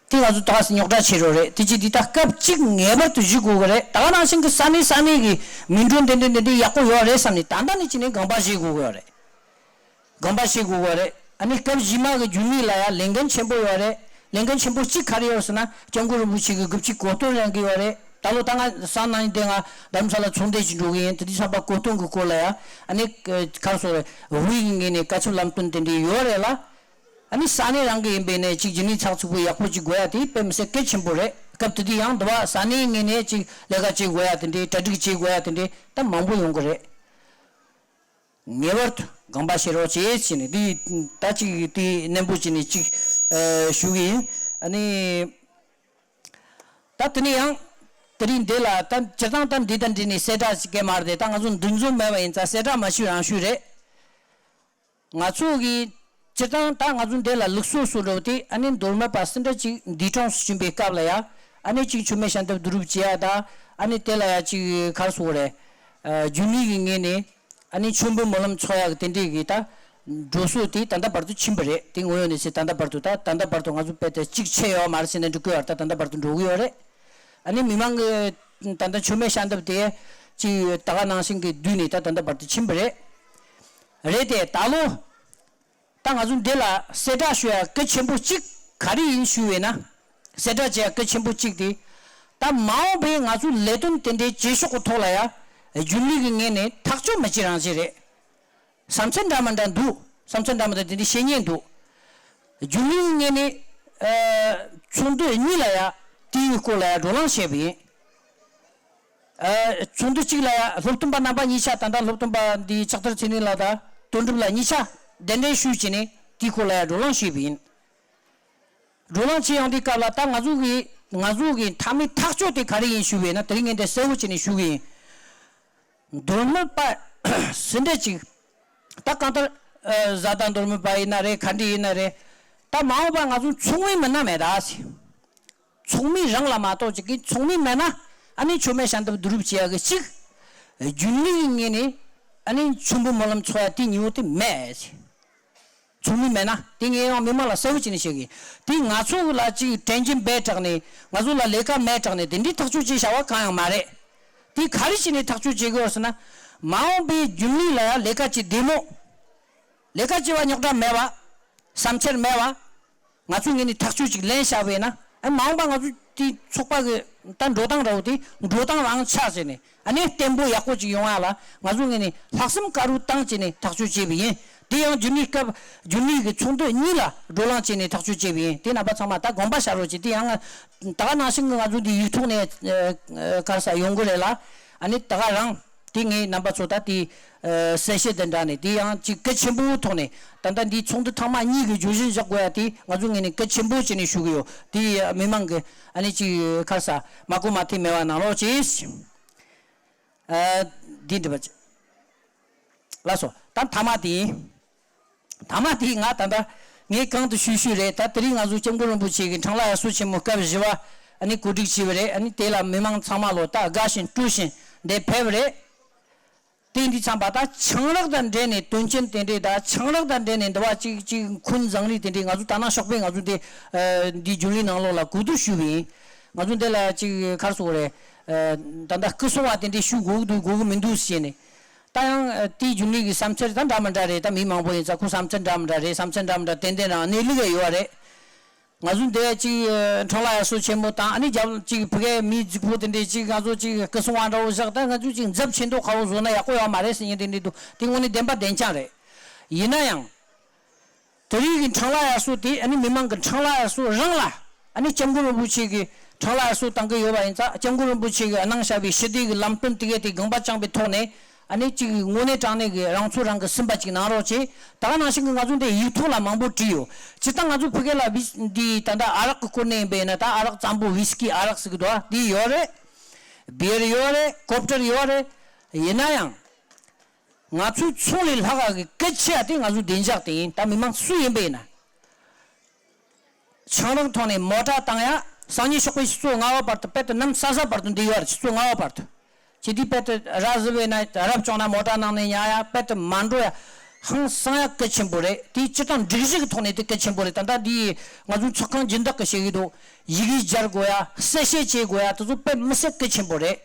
དེ་ང་ཚོ་ད་རྙོག་དྲ་ཆེ་རོགས་རེད། དེ་ཅི་འདི་ད་སྐབས་གཅིག་ངེས་པར་དུ་ཞུ་དགོས་གི་རེད། ད་ག་ནང་བཞིན་གི་ས་གནས་ས་གནས་གི་མི་འགྲོ་འདི་འདི་འདི་འདི་ཡག་པོ་ཡོད་རེད་བསམ་ནས་ད་ལྟ་ནས་ཅི་ནས་དགོངས་པ་བཞེས་དགོས་གི་ཡོད་རེད། དགོངས་པ་བཞེས་དགོས་པ་རེད། ཨ་ནི་སྐབས་རྗེས་མ་གི་རྒྱུན་ལས་ལ་ཡང་ལས་འགན་ཆེན་པོ་ཡོད་རེད། ལས་འགན་ཆེན་པོ་གཅིག་ག་རེ་ཡོད་ཟེར་ན། སྐྱབས་མགོན་རིན་པོ་ཆེ་གི་དགུ་བཅུའི་གོ་སྟོན་རན་གི་ཡོད་རེད། ད་ལོ་ད་ང་སང་ཉིན་དེ་ང་རྡ་རམ་ས་ལ་ཚོགས་འདུ་ཞིག་འགྲོ་གི་ཡིན། དེ་དུས་ཙམ་པ་གོ་སྟོན་གི་སྐོར་ལ་ཡང་ཨ་ནི་ག་རེ་ཟེར་རེད། དབུས་ཀྱི་ངོས་ནས་བཀའ་ཁྱབ་ལམ་སྟོན་དེ་འདྲའི་ཡོད་རེད་ལ། ཨ་ནི་ས་གནས་རང་གི་ཡིན་པས་ནས་ཅིག་རྒྱུན་ལས་ཚགས་ཚུད་པོ་ཡག་པོ་ཅིག་དགོས་ཡ་དེ་དཔེ་མི་སྲིད་གལ་ཆེན་པོ་རེད། སྐབས་དེ་དུས་ཡང་འདི་བ་ས་གནས་ངོས་ནས་ཅིག་ལས་ཀ་བྱེད་དགོས་ཡ་དེ་འདྲའི་གྲ་སྒྲིག་བྱེད་དགོས་ཡ་དེ་འདྲའི་ད་མང་པོ་ཡོང་གི་རེད། ངེས་པར་དུ་དགོངས་པ་བཞེས་རོགས་བྱེད་ཟེར་ནས་འདི་ད་ཅིག་དེ་ནན་པོ་བྱས་ནས་ཅིག་ཨ་ཞུ་གི་ཡིན། ཨ་ནི་ད་དེ་ནས་ཡང་དེ་རིང་འདི་ལ་ད་སྤྱིར་བཏང་ད་འདི་དང་འདི་ནས་གསལ་བསྒྲགས་ཅིག་གས་མ་རེད་དེ། ད་ང་ཚོ་འདུ་འཛོམས་མེད་པ་ཡིན་ཙང་གསལ་བསྒྲགས་མ་ཞུས་རང་ཞུས་རེད། ང་ཚོ་གི་སྤྱིར་བཏང་ད་ང་ཚོ་འདི་ལ་ལུགས་སྲོལ་སོགས་འགྲོ་དེ། ཨ་ནི་མདོ་སྨད་པ་སུ་འདྲ་ཅིག་འདས་གྲོངས་སུ་ཕྱིན་པའི་སྐབས་ལ་ཡ། ཨ་ནི་ཅིག་མཆོད་མེ་ཞལ་འདེབས་བསྡུ་རུབ་བྱེད་ཡ་ད། ཨ་ནི་དེ་ལ་ཡ་ཅིག་ག་རེ་ཟེར་དགོས་རེད། ཨ་རྒྱུན་ལས་ཀྱི་ངོས་ནས་ཨ་ནི་མཆོད་འབུལ་སྨོན་ལམ་འཚོགས་ཡག་གི་དེ་འདྲས་ཀྱི་ད་ འགྲོ་སྲོལ་དེ་ད་ལྟ་བར་དུ་ཕྱིན་པ་རེད། དེ་དངོས་ཡོད་གནས་ཚུལ་ད་ལྟ་བར་དུ། ད་ད་ལྟ་བར་དུ་ང་ཚོ་དཔེ་དེ་གཅིག་ཆད་ཡོད་མ་རེད་ཟེར་ནས་འགྲོ་གི་ཡོད་རེད། ད་ད་ལྟ་བར་དུ་འགྲོ་གི་ཡོད་རེད། ཨ་ནི་མི་མང་གི་ད་ལྟ་མཆོད་མེ་ཤམ་ཐབས་དེ་ཅིག་ད་ག་ནང་བཞིན་གྱི་བསྡུས་ནས་ད་ད་ལྟ་བར་དུ་ཕྱིན་པ་རེད། རེད་དེ་ད་ལོ། ད་ང་ཚོ་འདི་ལ་གསལ་བསྒྲགས་ཞུ་ཡ་གལ་ཆེན་པོ་གཅིག་ག་རེ་ཡིན་ཞུས་པས་ན། གསལ་བསྒྲགས་བྱེད་ཡ་གལ་ཆེན་པོ་གཅིག་དེ། ད་མ་འོངས་པའི་ང་ཚོའི་ལས་དོན་དེ་འདྲའི་བྱེད་ཕྱོགས་ཀྱི་ཐོག་ལ་ཡ། རྒྱུན་ལས་ཀྱི་ངོས་ནས་ཐག་གཅོད་མི་བྱེད་རང་བྱེད་རེད། བསམ་ཚུལ་འདྲ་མི་འདྲ་འདུག་བསམ་ཚུལ་འདྲ་མི་འདྲ་དེ་འདྲའི་བཤད་མཁན་འདུག་རྒྱུན་ལས་ཀྱི་ངོས་ནས། ཨ། ཚོགས་འདུ་གཉིས་ལ་ཡ་དེའི་སྐོར་ལ་ཡ་བགྲོ་གླེང་བྱས་པ་ཡིན། ཨ། ཚོགས་འདུ་གཅིག་ལ་ཡ་སློབ་སྟོན་པ་རྣམ་པ་གཉིས་ཆ། ད་ལྟ་སློབ་སྟོན་པ་འདི་ལྕགས་ཐར་ཚེ་རིང་ལགས་དང་དོན་གྲུབ་ལགས་གཉིས་ཆ་གདན་འདྲེན་ཞུས་བྱས་ནས་དེའི་སྐོར་ལ་ཡ་བགྲོ་གླེང་ཞུས་པ་ཡིན། བགྲོ་གླེང་བྱེད་ཡོང་དུས་སྐབས་ལ། ད་ང་ཚོ་གི་ང་ཚོ་གི་མཐའ་མའི་ཐག་གཅོད་དེ་ག་རེ་ཡིན་ཞུས་པས་ན། དེ་རིང་ངས་འདི་གསལ་བོ་བྱས་ནས་ཞུ་གི་ཡིན། མདོ་སྨད་པ་སུ་འདྲ་ཅིག་ད་གང་ལྟར། ཨ། བཟའ་ཟླ་མདོ་སྨད་པ་ཡིན་ན་རེད། ག་འདྲ་ཡིན་ན་རེད། ད་མ་འོངས་པ་ང་ཚོ་ཚོགས་མི་མིན་ན་མེད་ད་ཟེར། ཚོགས་མི་རང་ལ་མ་གཏོགས་ཅིག་གིས། ཚོགས་མི་མེད་ན་ཨ་ནི་མཆོད་མེ་ཤམ་ཐབས་བསྡུ་རུབ་བྱེད་ཡ་གི་གཅིག་རྒྱུན་ལས་ཀྱི་ངོས་ནས་ཨ་ནི་མཆོད་འབུལ་སྨོན་ལམ་འཚོགས་ཡ་དེ་གཉིས་པོ་དེ་མེད། ཚོགས་མི་མེད་ན། དེ་ངས་ཡང་མི་མང་ལ་གསལ་བོ་བྱས་ནས་བཤད་གི། དེ་ང་ཚོ་ལ་ཅིག་དྲན་གྱི་མེད་དྲགས་ནས། ང་ཚོ་ལ་ལས་ཀ་མེད་དྲགས་ནས་དེ་འདྲའི་ཐག་གཅོད་བྱེད་བྱ་བ་གང་ཡང་མ་རེད། དེ་ག་རེ་བྱས་ནས་ཐག་གཅོད་བྱེད་དགོས་ཟེར་ན། མ་འོངས་པའི་རྒྱུན་ལས་ལ་ཡ་ལས་ཀ་བྱེད་བདེ་མོ། ལས་ཀ་བྱེད་པ་རྙོག་དྲ་མེད་པ། བསམ་འཆར་མེད་པ། ང་ཚོའི་ངོས་ནས་ཐག་གཅོད་ཅིག་ལེན་བཞག་པས་ན། ཨ། མ་འོངས་པ་ང་ཚོ་དེ་ཚོགས་པ་གི་ད་འགྲོ་སྟངས་འདྲ་བོ་དེ་འགྲོ་སྟངས་རང་ཆགས་བྱས་ནས། ཨ་ནི་བརྟན་པོ་ཡག་པོ་ཅིག་ཡོང་ཡ་ལ་ང་ཚོའི་ངོས་ནས་ལྷག་བསམ་དཀར་པོ་བཏང་བྱས་ནས་ཐག་གཅོད་བྱས་པ་ཡིན། དེ་ཡང་རྒྱུན་ལས་སྐབས། རྒྱུན་ལས་ཀྱི་ཚོགས་འདུ་གཉིས་ལ་བགྲོ་གླེང་བྱས་ནས་ཐག་གཅོད་བྱས་པ་ཡིན། དེ་རྣམ་པ་ཚང་མ་ད་དགོངས་པ་བཞག་རོགས་གྱིས། དེ་ཡང་ད་ག་ནང་བཞིན་གྱི་ང་ཚོ་འདི་ཡིག་ཐོག་ནས། ཨ། ག་རེ་ཟེར། ཡོང་གི་རེད་ལ། ཨ་ནི་ད་ག་རང་། དེ་ངས་རྣམ་པ་ཚོ་ད་དེ། ཨ། གསལ་བཤད་དང་སྦྲགས་ནས། དེ་ཡང་ཅིག་གལ་ཆེན་པོའི་ཐོག་ནས། ད་ལྟ་འདིའི་ཚོགས་འདུ་ཐེངས་མ་གཉིས་ཀྱི་བརྗོད་གཞི་བཞག་དགོས་ཡ་དེ་ང་ཚོའི་ངོས་ནས་གལ་ཆེན་པོ་བྱས་ནས་ཞུ་གི་ཡོད། དེ་མི་མང་གི་ཨ་ནི་ཅིག་ག་རེ་ཟེར། མ་གོ་མ་ཐོས་མེད་པ་གནང་རོགས་གྱིས། ཨ། འདི་འདྲི་བ་ཅིག་ལགས་སོ། ད་མཐའ་མ་དེ་ཡིན། མཐའ་མ་དེ་ང་ད་ལྟ་ངས་གོང་དུ་ཞུས་ཞུས་རེད། ད་དེ་རིང་ང་ཚོ་སྐྱབས་མགོན་རིན་པོ་ཆེ་གི་འཁྲུངས་ལྷ་དབྱར་གསོལ་ཆེན་མོ་སྐབས་བཞི་པ་ཨ་ནི་གོ་སྒྲིག་བྱས་པ་རེད། ཨ་ནི་དེ་ལ་མི་མང་ཚང་མ་ལོ་ད་དགའ་བཞིན་སྤྲོ་བཞིན་འདིར་ཕེབས་པ་རེད། དེ་འདི་ཚང་པ་ད་ཆང་རག་དང་འབྲེལ་ནས་དོན་རྐྱེན་དེ་འདྲས། ད་ཆང་རག་དང་འབྲེལ་ནས་འདི་བ་ཅིག་ཅིག་འཁོན་འཛིང་རིགས་དེ་འདྲས་ང་ཚོ་ད་ནང་ཞོགས་པས་ང་ཚོ་འདི། ཨ། འདི་རྒྱུན་ལས་ནང་ལོགས་ལ་གོ་བསྡུར་ཞུས་པ་ཡིན། ང་ཚོ་འདི་ལ་ཅིག་ག་རེ་ཟེར་དགོས་རེད། ཨ། ད་ལྟ་སྐུ་སྲུང་བ་དེ་འདྲས་ཞུ་དགོས་ཀྱི་འདུག་དགོས་ཀྱི་མི་འདུག་ཟེར་ནས། ད་ཡང་། ཨ། དེའི་རྒྱུན་ལས་ཀྱི་བསམ་འཆར་ད་འདྲ་མི་འདྲ་རེད། ད་མི་མང་པོ་ཡིན་ཙང་ཁོ་བསམ་འཆར་འདྲ་མི་འདྲ་རེད། བསམ་འཆར་འདྲ་མི་འདྲ་ཏན་ཏན་རང་གནས་ལུགས་ཡོད་རེད། ང་ཚོ་འདི་ཅིག་འཁྲུངས་ལྷ་དབྱར་གསོལ་ཆེན་མོ་དང་། ཨ་ནི་རྒྱབ་ཅིག་ཕ་གིའི་མི་རྫིག་པོ་དེ་འདྲས་ཅིག་ང་ཚོ་ཅིག་སྐུ་སྲུང་བ་འདྲ་བོ་བཞག་ད་ང་ཚོ་ཅིག་འཛབ་ཆེ་མདོག་ཁ་པོ་བཟོ་ན་ཡག་པོ་ཡོད་མ་རེད་ཟེར་མཁན་དེ་འདྲས་འདུག་དེ་དངོས་གནས་བདེན་པ་བདེན་རྐྱང་རེད། ཡིན་ན་ཡང་། དེ་རིང་གི་འཁྲུངས་ལྷ་དབྱར་གསོལ་དེ། ཨ་ནི་མི་མང་གི་འཁྲུངས་ལྷ་དབྱར་གསོལ་རང་ལ། ཨ་ནི་སྐྱབས་མགོན་རིན་པོ་ཆེ་གི་འཁྲུངས་ལྷ་དབྱར་གསོལ་བཏང་གི་ཡོད་པ་ཡིན་ཙང་། སྐྱབས་མགོན་རིན་པོ་ཆེ་གིས་གནང་བཞག་པའི་ཞི་བདེ་གི་ལམ་སྟོན་དེ་གས་དེ་དགོངས་པ་བཅངས་པའི་ཐོག་ནས། ཨ་ནི་ཅིག་དངོས་གནས་དྲང་གནས་ཀྱི་རང་ཚོད་རང་གིས་ཟིན་པ་ཅིག་གནང་རོགས་བྱེད། ད་ག་ནང་བཞིན་གྱི་ང་ཚོ་འདི་ཡིག་ཐོག་ལ་མང་པོ་བྲིས་ཡོད། སྤྱིར་བཏང་ང་ཚོ་ཕ་གི་ལ་བི་འདི་ད་ལྟ་ཨ་རག་གི་སྐོར་ནས་ཡིན་པས་ན། ད་ཨ་རག་བཙན་པོ་ཝིས་ཀི་ཨ་རག་ཟེར་གི་འདུག་ཨ། འདི་ཡོད་རེད། བི་ཡར་ཡོད་རེད། ཀོ་པ་ཊར་ཡོད་རེད། ཡིན་ན་ཡང་། ང་ཚོའི་ཚོང་ལས་ལྷག་ག་གི་གལ་ཆེ་བ་དེ་ང་ཚོའི་བདེ་འཇགས་དེ་ཡིན། ད་མི་མང་སུ་ཡིན་པ་ཡིན་ན། ཆང་རག་ཐོག་ནས་མོ་ཊ་བཏང་ཡ། སང་ཉིན་ཞོགས་པའི་ཆུ་ཚོད་ལྔ་པ་བར་དུ། དཔེ་དེ་ནམ་གསལ་གསལ་བར་དུ་འདི་ཡོད་རེད། ཆུ་ཚོད་ལྔ་པ་བར་དུ། ཅི་སྟེ་དཔེ་དེ་ར་བཟི་བས་ན་རབ་བྱུང་ན་མོ་ཊ་ནང་ནས་ཉལ་ཡ། དཔེ་དེ་མ་འགྲོ་ཡ། ཧང་སང་ཡ་གལ་ཆེན་པོ་རེད། དེ་སྤྱིར་བཏང་སྒྲིག་གཞི་གི་ཐོག་ནས་དེ་གལ་ཆེན་པོ་རེད། ད་ལྟ་འདི་ང་ཚོའི་ཚོགས་ཁང་སྦྱིན་བདག་གིས་བཤད་གི་འདུག་ཡི་གེ་སྦྱར་དགོས་ཡ། གསལ་བཤད་བྱེད་དགོས་ཡ། དེ་ཚོ་དཔེ་མི་སྲིད་གལ་ཆེན་པོ་རེད།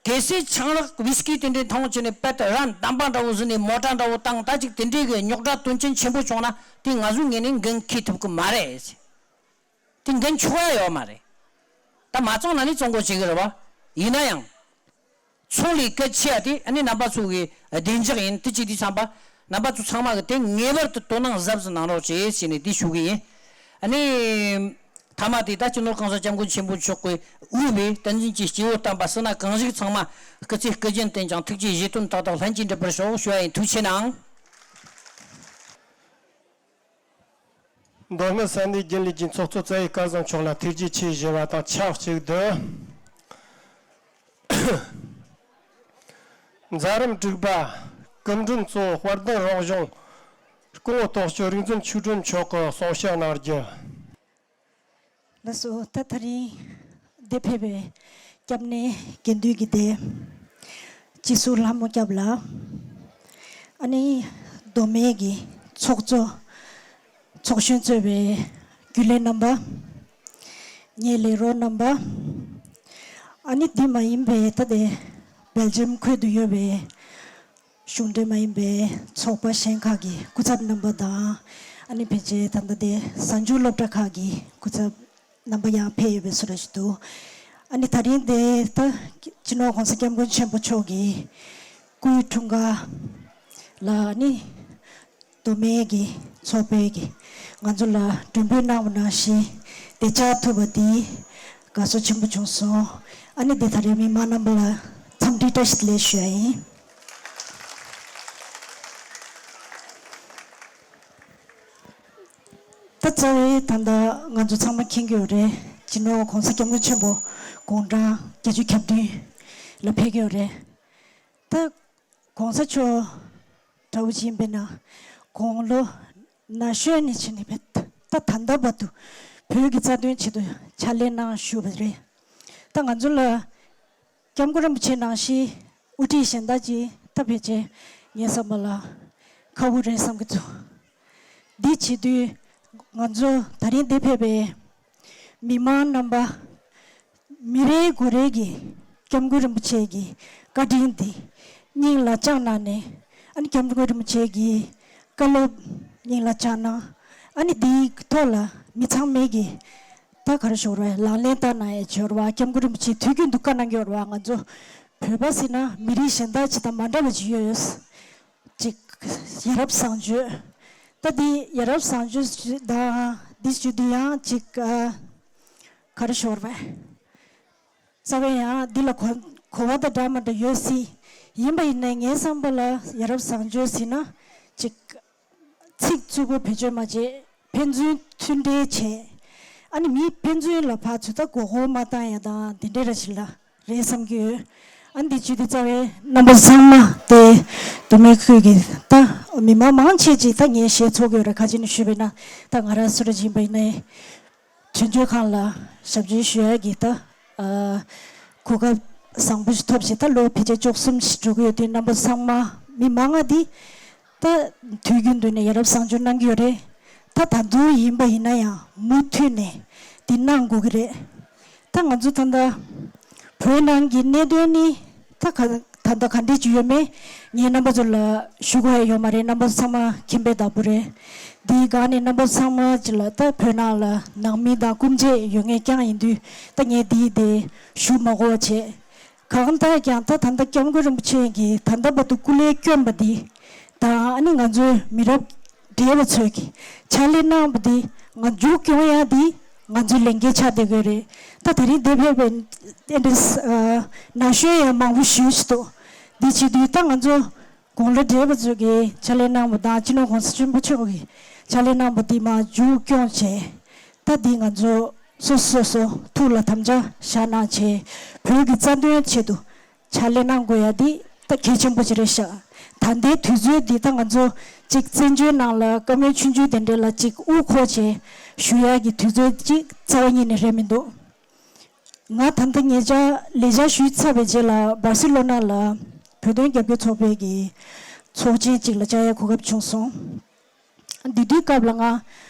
གལ་སྲིད་ཆང་རག་ཝིས་ཀི་དེ་འདྲའི་འཐུང་བྱས་ནས་དཔེ་དེ་ར་འདམ་པ་འདྲ་བོ་བཟོས་ནས་མོ་ཊ་འདྲ་བོ་བཏང་། ད་ཅིག་དེ་འདྲའི་གི་རྙོག་དྲ་དོན་རྐྱེན་ཆེན་པོ་བྱུང་ན། དེ་ང་ཚོའི་ངོས་ནས་འགན་འཁྱེར་ཐུབ་ཀྱི་མ་རེད། དེ་འགན་འཁྱོག་ཡ་ཡོད་མ་རེད། ད་མ་བཙོང་ན་ནི་བཙོང་དགོས་བྱེད་ཀྱི་རེད་བ། ཡིན་ན་ཡང་། ཚོང་ལས་གལ་ཆེ་བ་དེ་ཨ་ནི་རྣམ་པ་ཚོ་གི་བདེ་འཇགས་ཡིན། དེ་ཅི་དེ་ཚང་པ་རྣམ་པ་ཚོ་ཚང་མ་གི་དེ་ངེས་པར་དུ་དོ་སྣང་གཟབ་གཟབ་གནང་རོགས་བྱེད་ཟེར་ནས་དེ་ཞུ་གི་ཡིན། ཨ་ནི། མཐའ་མ་དེ་ད་སྤྱི་ནོར་གོང་ས་སྐྱབས་མགོན་ཆེན་པོ་མཆོག་གིས་དབུས་པའི་བསྟན་འཛིན་གྱི་སྐྱེས་བུ་དམ་པ་སུ་ན་གང་ཞིག་ཚང་མ་སྐུ་ཚེ་བསྐལ་བརྒྱར་བརྟན་ཅིང་ཐུགས་ཀྱི་བཞེད་དོན་མཐའ་དག་ལྷུན་གྱིས་འགྲུབ་པར་ཤོག་ཞུ་བ་ཡིན། ཐུགས་ཆེ་གནང་། མདོ་སྨད་ས་གནས་རྒྱུན་ལས་ཀྱི་ཚོགས་གཙོ་རྩ་བའི་སྐལ་བཟང་མཆོག་ལ་ཐུགས་རྗེ་ཆེ་ཞུ་བ་དང་ཆབས་ཅིག་ཏུ། མཛད་རིམ་དྲུག་པ། སྐུ་མགྲོན་གཙོ་བོ་དཔལ་ལྡན་རང་གཞུང་སྐུ་ངོ་དོན་གཅོད་རིག་འཛིན་ཆོས་སྒྲོན་མཆོག་གིས་གསུང་བཤད་གནང་རྒྱུ། ལགས་སོ། ད་དེ་རིང་འདིར་ཕེབས་པའི་སྐྱབས་གནས་དགེ་འདུན་གྱི་སྡེ། སྤྱི་ཟུར་ལྷ་མོ་སྐྱབས་ལགས། ཨ་ནི་ མདོ་སྨད་ཀྱི་ཚོགས་གཙོ། ཚོགས་གཞོན་གཙོས་པའི་རྒྱུན་ལས་རྣམ་པ། ངའི་ལས་རོགས་རྣམ་པ། ཨ་ནི་འདི་མ་ཡིན་པའི་ད་ལྟའི་སྦེལ་ཇམ་ཁུལ་དུ་ཡོད་པའི་གཞུང་འབྲེལ་མ་ཡིན་པའི་ཚོགས་པ་གཞན་ཁག་གི་སྐུ་ཚབ་རྣམ་པ་དང་། ཨ་ནི་ཕལ་ཆེར་ད་ལྟ་དེ་གཟའ་མཇུག་སློབ་གྲྭ་ཁག་གི་སྐུ་ཚབ་རྣམ་པ་ཡང་ཕེབས་ཡོད་པའི་བཟོ་འདྲ་ཞིག་འདུག་ཨ་ནི་ད་རིང་དེ་ད་སྤྱི་ནོར་༸གོང་ས་༸སྐྱབས་མགོན་ཆེན་པོ་མཆོག་གི་སྐུའི་འཁྲུངས་སྐར་ལ། ཨ་ནི་མདོ་སྨད་ཀྱི་ཚོགས་པའི་གི་ང་ཚོ་ལ་མགྲོན་འབོད་གནང་བ་ནང་བཞིན་དེ་བཅར་ཐུབ་པ་དེ་དགའ་ཚོར་ཆེན་པོ་བྱུང་སོང་། ཨ་ནི་དེ་ད་རིང་མི་མང་རྣམ་པ་ལ་འཚམས་འདྲི་བཀྲ་ཤིས་བདེ་ལེགས་ཞུ་ཡ་ཡིན། ད་རྩ་བའི་ད་ལྟ་ང་ཚོ་ཚང་མ་མཁྱེན་གྱི་ཡོད་རེད། སྤྱི་ནོར་༸གོང་ས་༸སྐྱབས་མགོན་ཆེན་པོ་དགུང་གྲངས་བརྒྱད་ཅུ་གྱ་བདུན་ལ་ཕེབས་ཀྱི་ཡོད་རེད། ད་༸གོང་ས་མཆོག་འདྲ་བོ་ཅིག་ཡིན་པས་ན། དགུང་ལོ་ན་གཞོན་ནས་བྱས་ནས་ད་ད་ལྟ་བར་དུ་བོད་ཀྱི་རྩ་དོན་ཆེད་དུ་ཕྱག་ལས་གནང་བཞུགས་པ་རེད། ད་ང་ཚོ་ལ་༸སྐྱབས་མགོན་རིན་པོ་ཆེ་ནང་བཞིན་དབུ་ཁྲིད་གཞན་དག་ཅིག་ད་ཕལ་ཆེར་ངའི་བསམ་པ་ལ་ཁག་པོ་རེད་བསམ་གྱི་འདུག་འདི་བྱེད་དུས་ང་ཚོ་ད་རིང་འདིར་ཕེབས་པའི་མི་མང་རྣམ་པ་མི་རེ་ངོ་རེ་གིས་༸སྐྱབས་མགོན་རིན་པོ་ཆེ་གི་བཀའ་དྲིན་འདི་སྙིང་ལ་བཅངས་གནང་ནས། ཨ་ནི་༸སྐྱབས་མགོན་རིན་པོ་ཆེ་གི་བཀའ་སློབ་སྙིང་ལ་བཅངས་གནང་། ཨ་ནི་འདིའི་ཐོག་ལ་མི་ཚང་མས་ཀྱི་ད་ག་རེ་ཞུ་དགོས་རེད། ལག་ལེན་བསྟར་གནང་ཡ་བྱས་རེད་བ།༸སྐྱབས་མགོན་རིན་པོ་ཆེ་དུས་རྒྱུན་དུ་བཀའ་གནང་གི་ཡོད་རེད་བ། ང་ཚོ་བོད་པ་ཟེར་ན་མི་རིགས་གཞན་དག་ཅིག་དང་མ་འདྲ་བ་ཅིག་ཡོད། ཅིག་ཡ་རབས་བཟང་སྤྱོད། ད་འདི་ཡ་རབས་བཟང་སྤྱོད་དང་འདི་བྱེད་དུས་ཡང་ཅིག་ཨ། ག་རེ་ཞུ་དགོས་རེད། རྩ་བའི་ཡང་འདི་ལ་གོ་གོ་བ་དང་འདྲ་མི་འདྲ་ཡོད་སྲིད། ཡིན་པ་ཡིན་ནའི་ངའི་བསམ་པ་ལ་ཡ་རབས་བཟང་སྤྱོད་ཟེར་ན་ཅིག་ཚིག་རྩུབ་པོ་བེད་སྤྱོད་མ་བྱེད། ཕན་ཚུན་མཐུན་འབྲེལ་བྱེད། ཨ་ནི་མི་ཕན་ཚུན་ལ་ཕར་ཚུར་ད་མགོ་སྐོར་མ་བཏང་ཡ་དང་དེ་འདྲའི་ར་ཞིག་ལ་རེད་བསམ་གྱི་ཡོད། ཨ་ནི་འདི་བྱེད་དུས་རྩ་བའི་རྣམ་པ་ཚང་མ་དེ་མདོ་སྨད་ཁུལ་གྱི་ད་མི་མང་མང་ཆེ་ཅིག་ད་ངས་ཞལ་ཚོགས་ཀྱི་ཡོད་རེད། ཁ་ཅིག་ནས་ཞུས་པ་ཡིན་ན་ད་ང་རང་སུ་ར་ཅིག་ཡིན་པ་ཡིན་ནའི། དྲིན་གཅོད་ཁང་ལ་ཞབས་ཕྱི་ཞུ་ཡ་གི་ད་ཨ་གོ་སྐབས་བཟང་པོ་ཞིག་ཐོབ་བྱས། ད་ལོ་ཕལ་ཆེར་བཅུ་གསུམ་ཞིག་འགྲོ་གི་ཡོད་དུས་རྣམ་པ་ཚང་མ་མི་མང་ང་འདི་ད་དུས་རྒྱུན་དུ་ནས་ཡ་རབས་བཟང་སྤྱོད་གནང་གི་ཡོད་རེད། ད་ད་དུང་ཡིན་པ་ཡིན་ན་ཡང་མུ་མཐུད་ནས་འདི་གནང་དགོས་ཀྱི་རེད། ད་ང་ཚོ་ད་ལྟ་བོད་ནང་གི་གནད་དོན་ནི་ད་ག་ད་ལྟ་ག་འདྲས་ཅིག་ཡོད་མེད་ངས་རྣམ་པ་ཚོ་ལ་ཞུ་དགོས་ཡ་ཡོད་མ་རེད། རྣམ་པ་ཚང་མ་མཁྱེན་པའི་བདག་པོ་རེད། འདིའི་སྒང་ནས་རྣམ་པ་ཚང་མ་ཅིག་ལ་ད་བོད་ནང་ལ་ནང་མི་དང་སྐུ་མཆེད་ཡོད་ངེས་རྐྱང་ཡིན་དུས་ད་ངས་འདིའི་དེ་ཞུ་མ་དགོས་པ་བྱས། གང་ལྟར་ཀྱང་ད་ད་ལྟ་༸སྐྱབས་མགོན་རིན་པོ་ཆེ་གིས་ད་ལྟ་བར་དུ་སྐུ་ལས་བསྐྱོན་པ་འདི་དང་། ཨ་ནི་ང་ཚོའི་མི་རབས་བགྲེས་པ་ཚོས་ཀྱི་ཕྱག་ལས་གནང་བ་འདི་ང་མཇུག་སྐྱོང་ཡ་འདི་ང་ཚོའི་ལས་འགན་ཆགས་བསྡད་ཀྱི་རེད། ད་ད་རིང་འདིར་ཕེབས་པའི་ཨེ་འདྲ་ཨ་ན་གཞོན་ཡང་མང་པོ་ཞེ་པོ་ཅིག་འདུག་འདི་བྱེད་དུས་ད་ང་ཚོ་དགུང་ལོ་བགྲེས་པ་ཚོས་ཀྱི་ཕྱག་ལས་གནང་བ་དང་སྤྱི་ནོར་༸གོང་ས་ཆེན་པོ་མཆོག་གི་ཕྱག་ལས་གནང་བ་འདི་མར་མཇུག་སྐྱོང་བྱས། ད་འདི་ང་ཚོ་སོ་སོ་སོ་སོ་ཐུགས་ལ་དམ་བཅའ་བཞག་གནང་བྱས། བོད་ཀྱི་རྩ་དོན་ཆེད་དུ་ཕྱག་ལས་གནང་དགོས་ཡ་འདི་ད་གལ་ཆེན་པོ་ཅིག་རེད་ཤག་ད་ལྟའི་དུས་ཚོད་འདི་ད་ང་ཚོ་ཅིག་བཙན་བྱོལ་ནང་ལ་བཀའ་མོལ་ཆུང་ཆུང་དེ་འདྲ་ལ་ཅིག་དབུ་འཁོར་བྱས་ཞུ་ཡ་གི་དུས་ཚོད་ཅིག་རྩ་བ་ཉིད་ནས་རེད་མི་འདུག་ང་ད་ལྟ་ཉེ་ཆར་ལས་བྱ་ཞུས་ཚར་བའི་རྗེས་ལ་སྦར་སི་ལོ་ན་ལ་བོད་དོན་རྒྱབ་སྐྱོར་ཚོགས་པའི་གི་ཚོགས་ཆེན་ཅིག་ལ་བཅར་ཡ་གོ་སྐབས་བྱུང་སོང་། དེ་དུས་སྐབས་ལ་ང་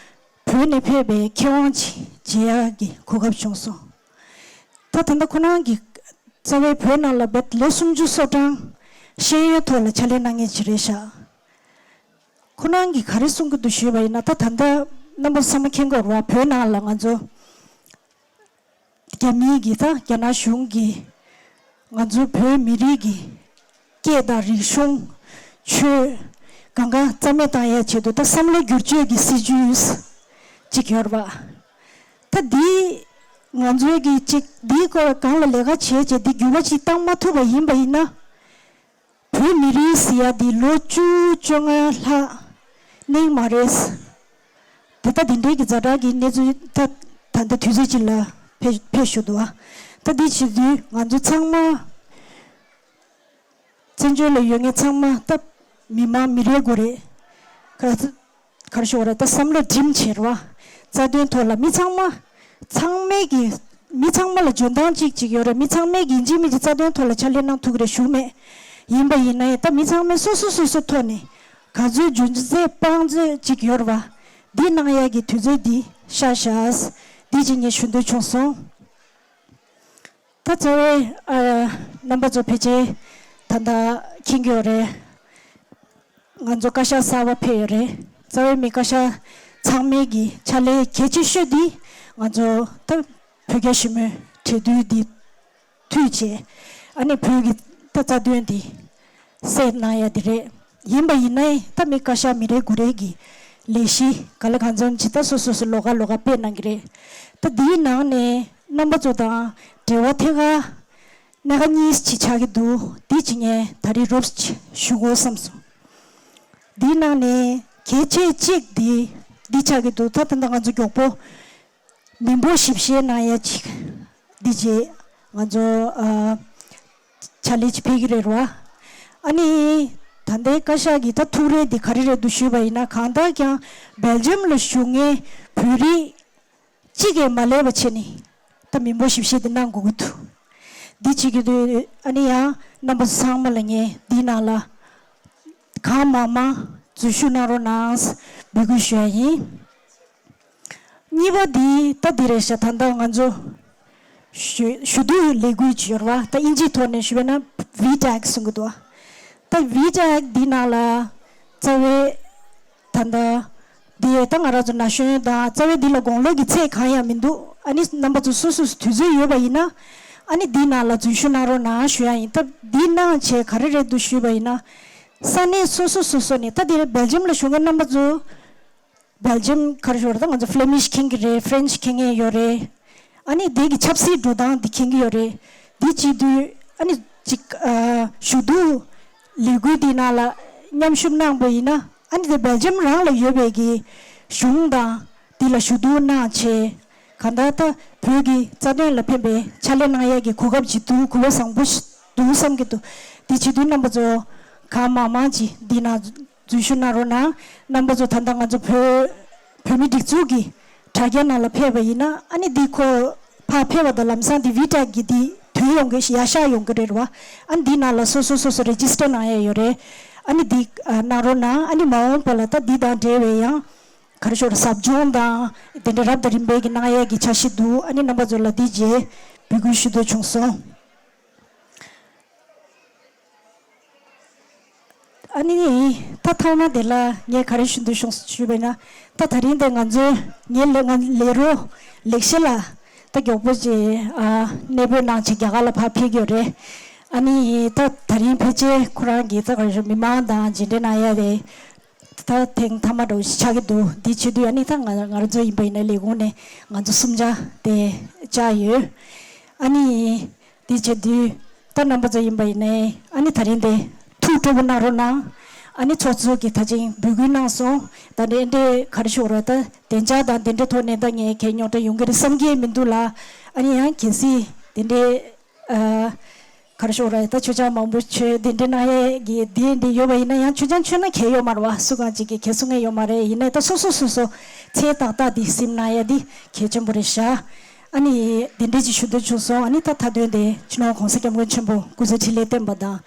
བོད་ནས་ཕེབས་པའི་མཁས་དབང་ཅིག་མཇལ་ཡག་གི་གོ་སྐབས་བྱུང་སོང་། ད་ད་ལྟ་ཁོ་རང་གི་རྩ་བའི་བོད་ནང་ལ་བོད་ལོ་སུམ་ཅུ་སོ་གྲངས་ཤེས་ཡོན་ཐོག་ལ་ཕྱག་ལས་གནང་མཁན་ཅིག་རེད་ཤག་ཁོ་རང་གིས་ག་རེ་གསུང་གི་འདུག་ཞུས་པ་ཡིན་ན། ད་ད་ལྟ་རྣམ་པ་ཚང་མ་མཁྱེན་གྱི་ཡོད་རེད་བ། བོད་ནང་ལ་ང་ཚོ་རྒྱ་མིའི་གི་ད་རྒྱ་ནག་གཞུང་གིས་ང་ཚོ་བོད་མི་རིགས་ཀྱི་སྐད་དང་རིག་གཞུང་ཆོས་གང་ག་རྩ་མེད་བཏང་ཡའི་ཆེད་དུ་ད་བསམ་བློ་བསྒྱུར་བཅོས་ཀྱི་སྲིད་ཇུས་ཅིག་ཡོད་རེད་བ། ད་འདི་ང་ཚོའི་གི་ཅིག་འདིའི་སྐོར་སྒང་ལ་ལས་ཀ་བྱས་བྱས་འདི་འགྱུར་བ་ཅིག་བཏང་མ་ཐུབ་པ་ཡིན་པ་ཡིན་ན། བོད་མི་རིགས་ཟེར་ཡ་འདི་ལོ་བཅུ་བཅོ་ལྔ་ལྷག་གནས་མ་རེད། དེ་ལྟ་དེ་འདྲའི་གི་ཛ་དྲག་གི་གནས་ཚུལ་ད་ད་ལྟ་དུས་ཚོད་ཅིག་ལ་ཕེབས་ཕེབས་བཞུགས་འདུག་ཨ། ད་འདི་བྱེད་དུས་ང་ཚོ་ཚང་མ་བཙན་བྱོལ་ལ་ཡོད་མཁན་ཚང་མ་ད་མི་མང་མི་རེ་ངོ་རེ་ག་ག་རེ་ཞུ་དགོས་རེད། ད་བསམ་བློ་སྒྲིམ་བྱས་རེད་བ། རྩ་དོན་ཐོག་ལ་མི་ཚང་མ་ཚང་མས་ཀྱི་མི་ཚང་མ་ལ་འཇོན་ཐང་གཅིག་གཅིག་ཡོད་རེད། མི་ཚང་མས་ཀྱི་ཡིན་གཅིག་མིན་གཅིག་རྩ་དོན་ཐོག་ལ་ཕྱག་ལས་གནང་ཐུབ་ཀྱི་རེད་ཞུ་མེད། ཡིན་པ་ཡིན་ན་ཡང་ད་མི་ཚང་མས་སོ་སོ་སོ་སོ་ཐོག་ནས་ ག་ཚོད་འཇུ་རྩལ་སྤང་རྩལ་ཅིག་ཡོད་རེད་བ། འདི་གནང་ཡ་གི་དུས་ཚོད་འདི་ཤར་ཤག་འདི་ཅིག་ངས་ཞུ་འདོད་བྱུང་སོང་། ད་རྩ་བའི་ཨ་རྣམ་པ་ཚོ་ཕལ་ཆེར་ད་ལྟ་མཁྱེན་གྱི་ཡོད་རེད། ང་ཚོ་བཀའ་ཤག་གསར་པ་ཕེབས་ཡོད་རེད། རྩ་བའི་མི་བཀའ་ཤག་ཚང་མའི་གི་ཕྱག་ལས་གལ་ཆེ་ཤོས་འདི་ང་ཚོ་ད་བོད་རྒྱ་ཞི་མོལ་གྲོས་བསྡུར་འདི་མཐུད་བྱས། ཨ་ནི་བོད་ཀྱི་ད་རྩ་དོན་འདི་སེལ་གནང་ཡ་དེ་རེད། ཡིན་པ་ཡིན་ནའི་ད་མི་བཀའ་ཤག་མི་རེ་ངོ་རེ་གི་ལས་གཞི་ག་ལེ་གང་འཚམ་ཅིག་ད་སོ་སོ་སོ་ལོགས་ཀ་ལོགས་ཀ་སྤེལ་གནང་གི་རེད། ད་འདིའི་ནང་ནས་རྣམ་པ་ཚོ་དང་འབྲེལ་བ་ཐད་ཀར་སྣ་ཁ་གཉིས་ཅིག་ཆགས་ཀྱི་འདུག་འདི་ཅིག་ངས་ད་རེས་རོབ་ཅིག་ཞུ་དགོས་བསམ་སོང་། འདིའི་ནང་ནས་གལ་ཆེ་གཅིག་འདི་འདི་ཆགས་ཀྱི་འདུག་ད་ད་ལྟ་ང་ཚོ་མགྱོགས་པོ་མི་འབོར་ཞིབ་བཤེར་གནང་ཡ་ཅིག་འདི་རྗེས་ང་ཚོ་ཨ་ཕྱག་ལས་ཅིག་ཕེབས་ཀྱི་རེད་རོ། ཨ་ནི་ད་ལྟའི་བཀའ་ཤག་གི་ད་ཐུགས་རེ་འདི་ག་རེ་རེད་འདུག་ཞུས་པ་ཡིན་ན། གང་ལྟར་ཀྱང་སྦེལ་ཇམ་ལ་བཞུགས་མཁན་བོད་རིགས་གཅིག་གིས་མ་ལས་པ་བྱས་ནས་ད་མི་འབོར་ཞིབ་བཤེར་འདི་གནང་དགོས་ཀྱི་འདུག་འདི་བྱེད་ཀྱི་འདུག་ཨ་ནི་ཡང་རྣམ་པ་ཚང་མ་ལ་ངས་འདིའི་ནང་ལ་གང་མང་མང་འཛུལ་ཞུགས་གནང་རོགས་གནང་འབོད་སྐུལ་ཞུ་ཡ་ཡིན། གཉིས་པ་འདི་ད་འདི་རེད་ཤག་ད་ལྟ་ང་ཚོ་ཞུ་ཞུ་གཏུག་ལས་འགུལ་ཅིག་ཡོད་རེད་བ། ད་དབྱིན་ཇིའི་ཐོག་ནས་ཞུས་པ་ན་ཝི་ཊེག་གསུང་གི་འདུག་ད་ཝི་ཊེག་འདི་ནང་ལ་རྩ་བའི་ད་ལྟ་འདི་ད་ང་རང་ཚོ་ན་གཞོན་དང་རྩ་བའི་འདི་ལ་དགུང་ལོ་གི་ཚད་གང་ཡང་མི་འདུག་ཨ་ནི་རྣམ་པ་ཚོ་སོ་སོ་སོ་དུས་ཚོད་ཡོད་པ་ཡིན་ན་ཨ་ནི་འདི་ནང་ལ་འཛུལ་ཞུགས་གནང་རོགས་གནང་ཞུ་ཡ་ཡིན། ད་འདི་གནང་བྱས་ག་རེ་རེད་འདུག་ཞུས་པ་ཡིན་ན། ས་གནས་སོ་སོ་སོ་སོ་ནས་ད་འདིར་སྦེལ་ཇམ་ལ་བཞུགས་མཁན་རྣམ་པ་ཚོ་སྦེལ་ཇམ་ག་རེ་ཞུ་དགོས་རེད། ད་ང་ཚོ་ཕི་ལེ་མིཤ་མཁྱེན་གྱི་རེད། ཕ་རན་ཆི་མཁྱེན་མཁན་ཡོད་རེད། ཨ་ནི་དེ་གི་ཆབ་སྲིད་འགྲོ་སྟངས་དེ་མཁྱེན་གྱི་ཡོད་རེད། དེ་བྱེད་དུས་ཨ་ནི་ཅིག་ཨ་ཞུ་གཏུག་ལས་འགུལ་དེ་ནང་ལ་མཉམ་ཞུགས་གནང་པ་ཡིན་ན་ཨ་ནི་དེ་སྦེལ་ཇམ་རང་ལ་ཡོད་པའི་གི་གཞུང་དང་དེ་ལ་ཞུ་གཏུག་གནང་བྱས། གང་ལྟར་ད་བོད་ཀྱི་རྩ་དོན་ལ་ཕན་པའི་ཕྱག་ལས་གནང་ཡས་ཀྱི་གོ་སྐབས་ཅིག་འདུག་གོ་སྐབས་བཟང་པོ་ཞིག་འདུག་བསམ་གྱི་འདུག་དེ་བྱེད་དུས་རྣམ་པ་ཚོ་གང་མང་མང་ཅིག་འདི་ནང་འཛུལ་ཞུགས་གནང་རོགས་གནང་། རྣམ་པ་ཚོ་ད་ལྟ་ང་ཚོ་བོད་བོད་མི་སྒྲིག་འཛུགས་ཀྱི་དྲ་རྒྱ་ནང་ལ་ཕེབས་པ་ཡིན་ན་ཨ་ནི་འདི་ཁོ་ཕར་ཕེབས་པ་དང་ལམ་སང་འདི་ཝི་ཊེག་གི་འདི་ཐོན་ཡོང་གི་ཡར་ཤར་ཡོང་གི་རེད་བ། ཨ་ནི་འདི་ནང་ལ་སོ་སོ་སོ་སོ་རེ་ཇི་སི་ཊར་གནང་ཡས་ཡོད་རེད། ཨ་ནི་འདི་ཨ་གནང་རོགས་གནང་། ཨ་ནི་མ་འོངས་པ་ལ་ད་འདི་དང་འབྲེལ་བའི་ཡང་ག་རེ་ཞུ་དགོས་རེད། ཟབ་སྦྱོང་དང་དེ་འདྲ་རབ་དང་རིམ་པས་ཀྱི་གནང་ཡས་ཀྱི་འཆར་གཞི་འདུག་ཨ་ནི་རྣམ་པ་ཚོ་ལ་འདི་རྗེས་འབོད་སྐུལ་ཞུ་འདོད་བྱུང་སོང་། ཨ་ནི་ད་ཐོག་མ་དེ་ལ་ངས་ག་རེ་ཞུ་འདོད་བྱུང་ཞུས་པ་ཡིན་ན། ད་ད་རིང་འདི་ང་ཚོའི་ངའི་ལས་ང་ལས་རོགས་ལེགས་བཤད་ལགས་ད་མགྱོགས་པོ་ཅིག་ཨ་གནས་སྤོས་གནང་བྱས་རྒྱ་གར་ལ་ཕར་ཕེབས་ཀྱི་ཡོད་རེད། ཨ་ནི་ད་ད་རིང་ཕལ་ཆེར་ཁོ་རང་གིས་ད་ག་རེ་ཞུ་མི་མང་དང་མཇལ་འཕྲད་གནང་ཡ་རེད། ད་ཐེངས་མཐའ་མ་འདྲ་བོ་ཞིག་ཆགས་ཀྱི་འདུག་འདི་བྱེད་དུས་ཨ་ནི་ད་ང་ང་རང་ཚོ་ཡིན་པ་ཡིན་ན་ལས་ཁུངས་ནས་ང་ཚོ་གསུམ་ཆ་དེ་བཅར་ཡོད། ཨ་ནི་འདི་བྱེད་དུས་ད་རྣམ་པ་ཚོ་ཡིན་པ་ཡིན་ནའི་ཨ་ནི་ད་རིང་དེ་ཐུགས་སྤྲོ་པོ་གནང་རོགས་གནང་། ཨ་ནི་ཚོགས་གཙོ་གིས་ད་ཅིང་འབོད་སྐུལ་གནང་སོང་། ད་འདི་འདྲའི་ག་རེ་ཞུ་དགོས་རེད། ད་བདེ་འཇགས་དང་དེ་འདྲའི་ཐོག་ནས་ད་ངས་གལ་རྙོག་དྲ་ཡོང་གི་རེད་བསམ་གྱི་མི་འདུག་ལ། ཨ་ནི་ཡང་གལ་སྲིད་དེ་འདྲའི་ཨ་ག་རེ་ཞུ་དགོས་རེད། ད་མཆོད་ཆང་མང་པོ་མཆོད་དེ་འདྲ་གནང་ཡས་ཀྱི་དེ་འདྲ་ཡོད་པ་ཡིན་ན་ཡང་མཆོད་ཆང་མཆོད་ན་གལ་ཡོད་མ་རེད་བ། སུ་གང་ཅིག་གིས་གལ་གསུང་མཁན་ཡོད་མ་རེད། ཡིན་ནའི་ད་སོ་སོ་སོ་སོ་ཚད་ཏག་ཏག་དེ་སེམས་གནང་ཡས་དེ་གལ་ཆེན་པོ་རེད་ཤག་ཨ་ནི་དེ་འདྲ་ཅིག་ཞུ་འདོད་བྱུང་སོང་། ཨ་ནི་ད་མཐའ་དོན་དེ་སྤྱི་ནོར་གོང་ས་སྐྱབས་མགོན་ཆེན་པོ་སྐུ་ཚེ་ཁྲི་ལོར་བརྟན་པ་དང་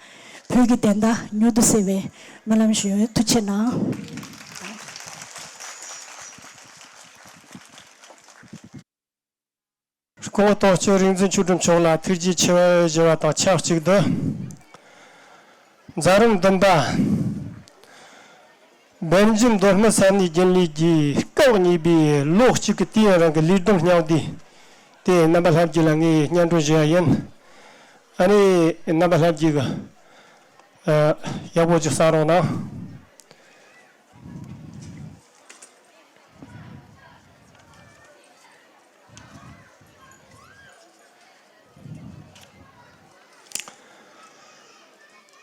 བོད་ཀྱི་བདེན་མཐའ་མྱུར་དུ་གསལ་བའི་སྨོན་ལམ་ཞུ་ཡོད། ཐུགས་རྗེ་གནང་། སྐུ་ངོ་ཏོག་ཅོ་རིག་འཛིན་ཆོས་སྒྲོན་མཆོག་ལ་ཐུགས་རྗེ་ཆེ་བ་ཞུ་བ་དང་ཆབས་ཅིག་ཏུ། མཛད་རིམ་བདུན་པ། སྦེལ་ཇམ་མདོ་སྨད་ས་གནས་རྒྱུན་ལས་ཀྱིས་སྐབས་གཉིས་པའི་ལོ་གཅིག་གི་དུས་ཡུན་རིང་གི་ལས་བསྡོམས་སྙིང་བསྡུས་དེ་རྣམ་པ་ལྷན་རྒྱས་ལ་ངས་སྙན་སྒྲོན་ཞུ་ཡ་ཡིན། ཨ་ནི་རྣམ་པ་ལྷན་རྒྱས་ཀྱིས་ཡག་པོ་ཅིག་གསན་རོགས་གནང་།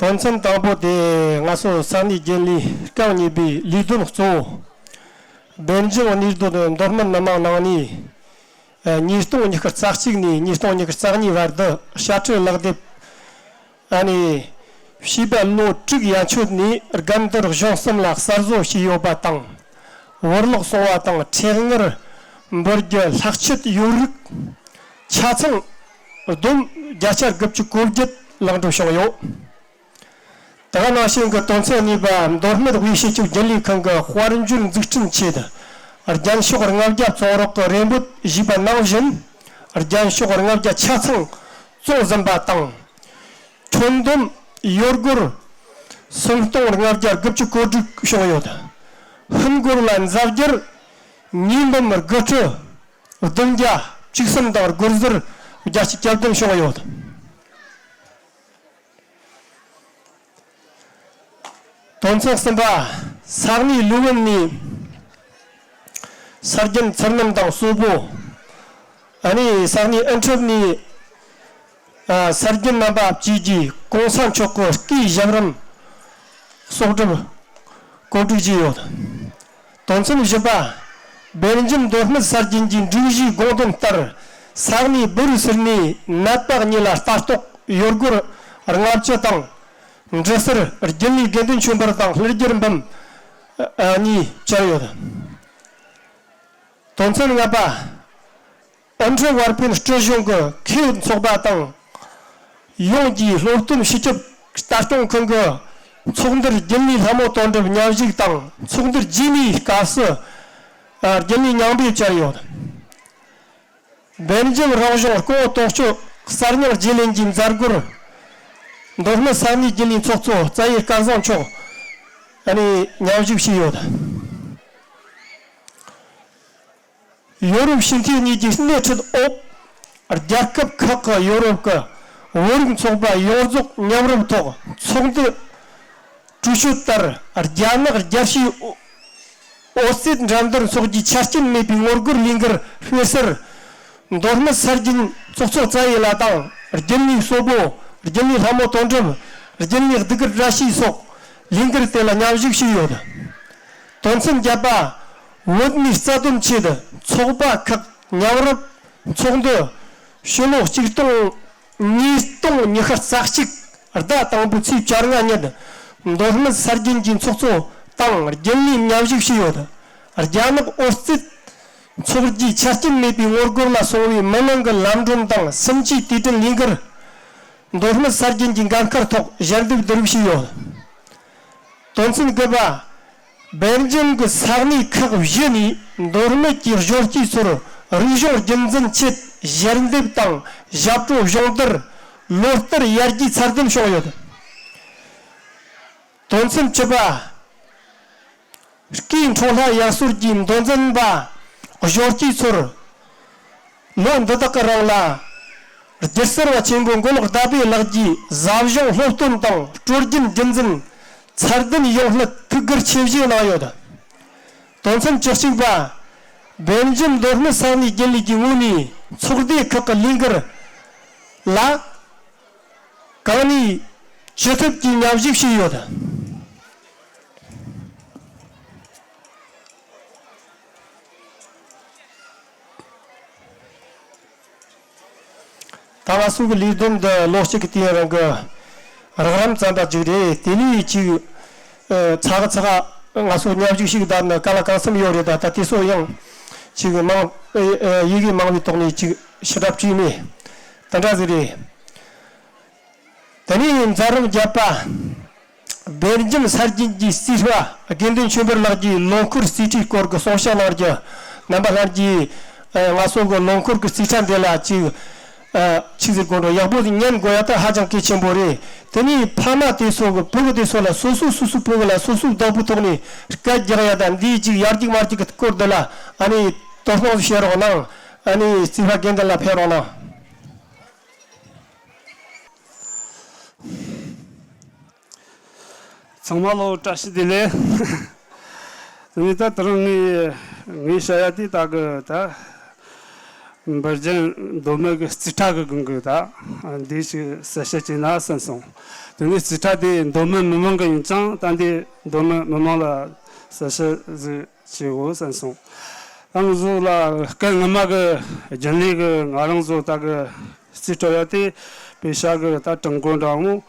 དོན་ཚན་དང་པོ་དེ་ང་ཚོ་ས་གནས་རྒྱུན་ལས་སྐབས་གཉིས་པའི་ལས་དོན་གཙོ་བོ། སྦེལ་ཇམ་གནས་སྡོད་མདོ་སྨད་མི་མང་ནང་ནས། ཉིས་སྟོང་ཉི་ཤུ་རྩ་གཅིག་ནས་ཉིས་སྟོང་ཉི་ཤུ་རྩ་གཉིས་བར་དུ་དཔྱ་ཁྲལ་ལག་དེབ། ཨ་ནི། བྱིས་པ་ལོ་དྲུག་ཡན་ཆད་ནས་རྒན་དར་གཞོན་གསུམ་ལ་གསར་བཟོ་བྱས་ཡོད་པ་དང་། བོར་བརླག་སོང་བ་དང་ཁྲལ་དངུལ་འབུལ་རྒྱུ་ལྷག་ཆད་ཡོད་རིགས་ཆ་ཚང་བསྡོམས་བརྒྱ་ཆ་དགུ་བཅུ་གོ་བརྒྱད་ལེགས་འགྲུབ་བྱུང་ཡོད། དེ་ག་ནང་བཞིན་གྱི་དོན་ཚན་གཉིས་པ། མདོ་སྨད་དབུས་སྤྱི་ཁྱབ་རྒྱུན་ལས་ཁང་གི་དཔལ་འབྱོར་འཛུགས་སྐྲུན་ཆེད། རྒྱན་ཤོག་ལྔ་བརྒྱ་བཙོང་རོགས་ཀྱི་རེ་འབོད་ཞུས་པ་ནང་བཞིན། རྒྱན་ཤོག་ལྔ་བརྒྱ་ཆ་ཚང་བཙོང་ཟིན་པ་དང་། ཁྲོན་བསྡོམས་ཡོ་སྒོར་སུམ་སྟོང་ལྔ་བརྒྱ་དགུ་བཅུ་གོ་དྲུག་བྱུང་ཡོད། ཧིན་སྒོར་ལ་འཛད་སྦྱོར་ཉིས་འབུམ་དགུ་ཁྲི་བདུན་བརྒྱ་བཅུ་གསུམ་དང་སྒོར་ཟུར་བརྒྱད་ཅུ་གྱ་བདུན་བྱུང་ཡོད། དོན་ཚན་གསུམ་པ། ས་གནས་ལུའུ་ཝེན་ནས་ས་རྒྱུན་ཚུར་སྣོན་དང་གསོལ་པོ། ཨ་ནི་ས་གནས་ཨན་ཁྲུབ་ནས། ཨ། ས་རྒྱུན་རྣམ་པ་བཅས་ཀྱིས་གོང་ས་མཆོག་གི་སྐུའི་ཞབས་རིམ་གསོག་སྒྲུབ་གོ་སྒྲིག་བྱས་ཡོད། དོན་ཚན་བཞི་པ། སྦེལ་ཇམ་མདོ་སྨད་ས་རྒྱུན་གྱི་སྒྲིག་གཞིའི་དགོངས་དོན་ལྟར། ས་གནས་སྦུ་རུ་སིལ་ནས་ནད་པ་གཉིས་ལ་ལྟ་རྟོག་ཡོ་སྒོར་ལྔ་བཅུ་དང་། འབྲི་སར་རྒྱུན་ལས་དགེ་འདུན་ཆོས་འཕེལ་དང་ལྷུ་རྒྱུད་འབུམ་གཉིས་བཅར་ཡོད། དོན་ཚན་ལྔ་པ། ཨན་ཁྲི་བར་ཕན་སྤྲོད་གཞུང་གི་མཁས་ཡོད་ཚོགས་པ་དང་། ཡོངས་ཀྱི་སློབ་སྟོན་སྤྱི་ཁྱབ་ལྟ་སྐྱོང་ཁང་གི་ཚོགས་འདུར་རྒྱུན་ལས་ལྷ་མོ་དོན་གྲུབ་མཉམ་ཞུགས་དང་། ཚོགས་འདུ་རྗེས་མའི་སྐབས་སུ། ཨ། རྒྱུན་ལས་མཉམ་པས་བཅར་ཡོད། སྦེལ་ཇམ་རང་གཞུང་སྐུ་ངོ་དོན་གཅོད་གསར་རྙིང་བརྗེ་ལེན་གྱི་མཛད་སྒོར། མདོ་སྨད་ས་གནས་རྒྱུན་ལས་ཚོགས་གཙོ་རྩ་ཡེ་སྐལ་བཟང་མཆོག་ནས་མཉམ་ཞུགས་བྱས་ཡོད། ཡོ་རོབ་སྤྱི་འཐུས་གཉིས་ཀྱི་སྣེ་ཁྲིད་འོག་རྒྱལ་ཁབ་ཁག་གི་ཡོ་རོབ་ཀྱི་བོད་རིགས་ཚོགས་པ་ཡོངས་རྫོགས་མཉམ་རུབ་ཐོག་ཚོགས་འདུ་གྲོས་ཆོད་ལྟར། རྒྱ་ནག་རྒྱལ་སྤྱིའི་ཨོ་ཨོ་རྩེད་འགྲན་བསྡུར་འཚོགས་རྒྱུའི་ཆ་རྐྱེན་མེད་པའི་ངོ་རྒོལ་ལས་འགུལ་སྤེལ་སར། མདོ་སྨད་ས་རྒྱུན་ཚོགས་གཙོ་རྩ་ཡེ་ལགས་དང་། རྒྱུན་ལས་གསོལ་པོ། རྒྱུན་ལས་ལྷ་མོ་དོན་གྲུབ། རྒྱུན་ལས་སྡུག་གུ་བཀྲ་ཤིས་སོགས་ལས་འགུལ་དེ་ལ་མཉམ་ཞུགས་བྱས་ཡོད། དོན་ཚན་བརྒྱད་པ། བོད་མིའི་རྩ་དོན་ཆེད་ཚོགས་པ་ཁག་མཉམ་རུབ་ཚོགས་འདུ་ཕྱི་ལོ་ཆིག་སྟོང་ཉིས་སྟོང་ཉི་ཤུ་རྩ་གཅིག་ཟླ་དང་པོའི་ཚེས་བཅོ་ལྔ་ཉིན་མདོ་སྨད་ས་རྒྱུན་གྱི་ཚོགས་གཙོ་དང་རྒྱུན་ལས་མཉམ་ཞུགས་བྱས་ཡོད། རྒྱ་ནག་ཨོ་རྩེད་འཚོགས་རྒྱུའི་ཆ་རྐྱེན་མེད་པའི་ངོ་རྒོལ་ལ་སོང་བའི་མི་མང་གི་ལམ་གྲོན་དང་སིམ་འཛུལ་དུས་དྲན་ལས་འགུལ། མདོ་སྨད་ས་རྒྱུན་གྱི་འགན་ཁུར་ཐོག་ཞལ་འདེབས་བསྡུ་རུབ་བྱས་ཡོད། དོན་ཚན་དགུ་པ། སྦེལ་ཇམ་གྱི་ས་གནས་ཁག་བཞི་ནས་མདོ་སྨད་ཀྱི་གཞོན་སྐྱེས་ཚོར་རིག་གཞུང་རྒྱུན་འཛིན་ཆེད་ཞལ་འདེབས་དང་ཞབས་བྲོ་སྦྱོང་བརྡར་ལོ་ལྟར་ཡར་རྒྱས་ཚད་ལྡན་བྱུང་ཡོད། དོན་ཚན་བཅུ་པ། སྐུའི་འཁྲུངས་ལྷ་ཡར་སོར་གྱི་མདོ་འཛིན་པ་གཞོན་སྐྱེས་ཚོར་ལོ་འདི་དག་གི་རིང་ལ་སྒྱུ་རྩལ་བ་ཆེན་པོ་མགོ་ལོག་ཟླ་བྷེ་ལགས་ཀྱིས་ཟབ་སྦྱོང་སློབ་སྟོན་དང་སྲོལ་རྒྱུན་རྒྱུན་འཛིན་ཚད་ལྡན་ཡོང་སླད་ཐུགས་ཁུར་ཆེ་བཞེས་གནང་ཡོད། དོན་ཚན་བཅུ་གཅིག་པ། སྦེལ་ཇམ་མདོ་སྨད་ས་གནས་རྒྱུན་ལས་ཀྱི་ངོས་ནས་ཚོགས་སྡེ་ཁག་གི་ལས་འགུལ་ལ་གང་ནུས་ཅི་ཐུབ་ཀྱིས་མཉམ་ཞུགས་བྱས་ཡོད། ད་ང་ཚོ་གི་ལས་བསྡོམས་འདི་ལོ་གཅིག་གི་དུས་ཡུན་རིང་གི་རགས་རིམ་ཙམ་པ་ཅིག་རེད། དེ་ལས་ཅིག་ཨ། ཚ་གི་ཚ་གི་ང་ཚོ་མཉམ་ཞུགས་ཤིག་བསྡད་ན་ག་ལ་གང་འཚམ་ཡོད་རེད། ད་ད་དེ་ཚོ་ཡང་ཅིག་མང་ཨ། ཡི་གེ་མང་བའི་ཐོག་ནས་ཅིག་ཕྱི་དྲགས་བྲིས་མེད། དེ་འདྲ་ཟིག་རེད། དེ་ནས་མཛད་རིམ་བརྒྱད་པ། སྦེལ་ཇམ་ས་རྒྱུན་གྱི་རྩིས་པ་དགེ་འདུན་ཆོས་འཕེལ་ལགས་ཀྱིས་ལོ་འཁོར་རྩིས་ཁྲའི་སྐོར་གྱི་གསུང་བཤད་གནང་རྒྱུ། རྣམ་པ་ལྷན་རྒྱས། ཨ། ང་ཚོ་གི་ལོ་འཁོར་གྱི་རྩིས་ཁྲ་འདི་ལ་ཅིག་ཨ། ཆི་ཟེར་དགོས་འགྲོ། ཡག་པོ་ཉན་དགོས་ཡ་ད་ཧ་ཅང་གལ་ཆེན་པོ་རེད། དེ་ནས་ཕ་མ་དེ་ཚོ་གི་ཕྲུ་གུ་དེ་ཚོ་ལ་སོ་སོ་སོ་སོའི་ཕྲུ་གུ་ལ་སོ་སོའི་བདག་པོའི་ཐོག་ནས་སྐད་རྒྱག་ཡ་ད་འདིའི་ཅིག་ཡར་རྒྱུག་མར་རྒྱུག་གི་སྐོར་འདི་ལ་ཨ་ནི་དོ་སྣང་བྱེད་རོགས་གནང་། ཨ་ནི་རྩིས་པ་དགེ་འདུན་ལགས་ཕེབས་རོགས་གནང་། ཚང་མ་ལོ་བཀྲ་ཤིས་བདེ་ལེགས། དེ་ནས་ད་དེ་རིང་ངས་ངས་བཤད་ཡ་དེ་ད་གི་ད་འབར་ཇན་མདོ་སྨད་གི་རྩིས་ཁྲ་གི་སྒང་གི་ད་འདི་ཞིག་གསལ་བཤད་བྱས་ན་བསམ་སོང་། དེ་ནས་རྩིས་ཁྲ་དེ་མདོ་སྨད་མི་མང་གི་ཡིན་ཙང་ད་འདི་མདོ་སྨད་མི་མང་ལ་གསལ་བཤད་ཟིག་བྱེད་དགོས་བསམ་སོང་། ད་ང་ཚོ་ལ་སྐབས་སྔ་མ་གི་རྒྱུན་ལས་གི་ང་རང་ཚོ་ད་གི་རྩིས་སྤྲོད་ཡ་དེ་པེ་ཤ་གི་ད་གྲངས་འབོར་འདྲ་མོ།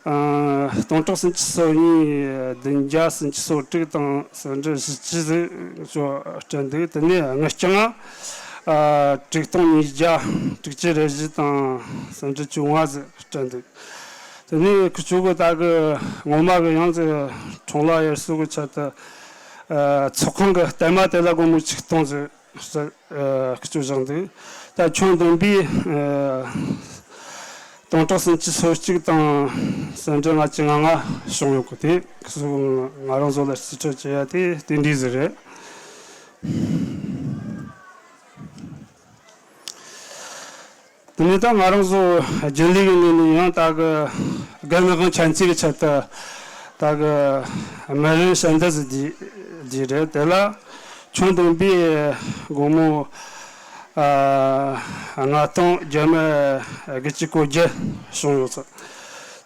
ཨ། སྟོང་ཕྲག་སུམ་ཅུ་སོ་གཉིས་བདུན་བརྒྱ་སུམ་ཅུ་སོ་དྲུག་དང་སེན་ཊིམ་བཞི་བཅུ་ཟིག་ཚོ་སྤྲད་འདུག་དེ་ནས་དངུལ་རྐྱང་ཨ་དྲུག་སྟོང་ཉིས་བརྒྱ་དྲུག་ཅུ་རེ་བཞི་དང་སེན་ཊིམ་བཅོ་ལྔ་ཟིག་སྤྲད་འདུག་དེ་ནས་ཁི་ཆོ་གི་ད་གི་ངོ་མ་གི་ཡང་ཟེ་འཁྲུངས་ལྷ་དབྱར་གསོལ་གི་ཆེད་དུ། ཨ། ཚོགས་ཁང་གི་རྟེན་མ་དེ་ལ་སྒོར་མོ་ཆིག་སྟོང་ཟིག་ཨ། ཁི་ཆོ་བཞག་འདུག་ད་ཁྱོན་བསྡོམས་པས། ཨ། སྟོང་ཕྲག་སུམ་ཅུ་སོ་གཅིག་དང་སེན་ཊིམ་ལྔ་བཅུ་ང་ལྔ་བྱུང་ཡོད་གི། དེ་ཁི་ཆོ་ང་རང་ཚོ་ལ་རྩིས་སྤྲོད་བྱེད་ཡ་དེ་དེ་འདྲ་ཟིག་རེད། དེ་ནས་ད་ང་རང་ཚོ་རྒྱུན་ལས་ཀྱི་ངོས་ནས་ཡང་ད་གི་རྒན་ངག་དབང་ཆོས་འཛིན་གྱི་ཆེད་དུ་ད་གི་སྨན་རིན་ཞལ་འདེབས་ཟིག་བསྡུས་བསྡུས་རེད། དེ་ལ་ཁྱོན་བསྡོམས་པས་སྒོར་མོ། ཨ། ལྔ་སྟོང་བརྒྱ་མེད་དགུ་བཅུ་གོ་བརྒྱད་བྱུང་ཡོད་ཚོད།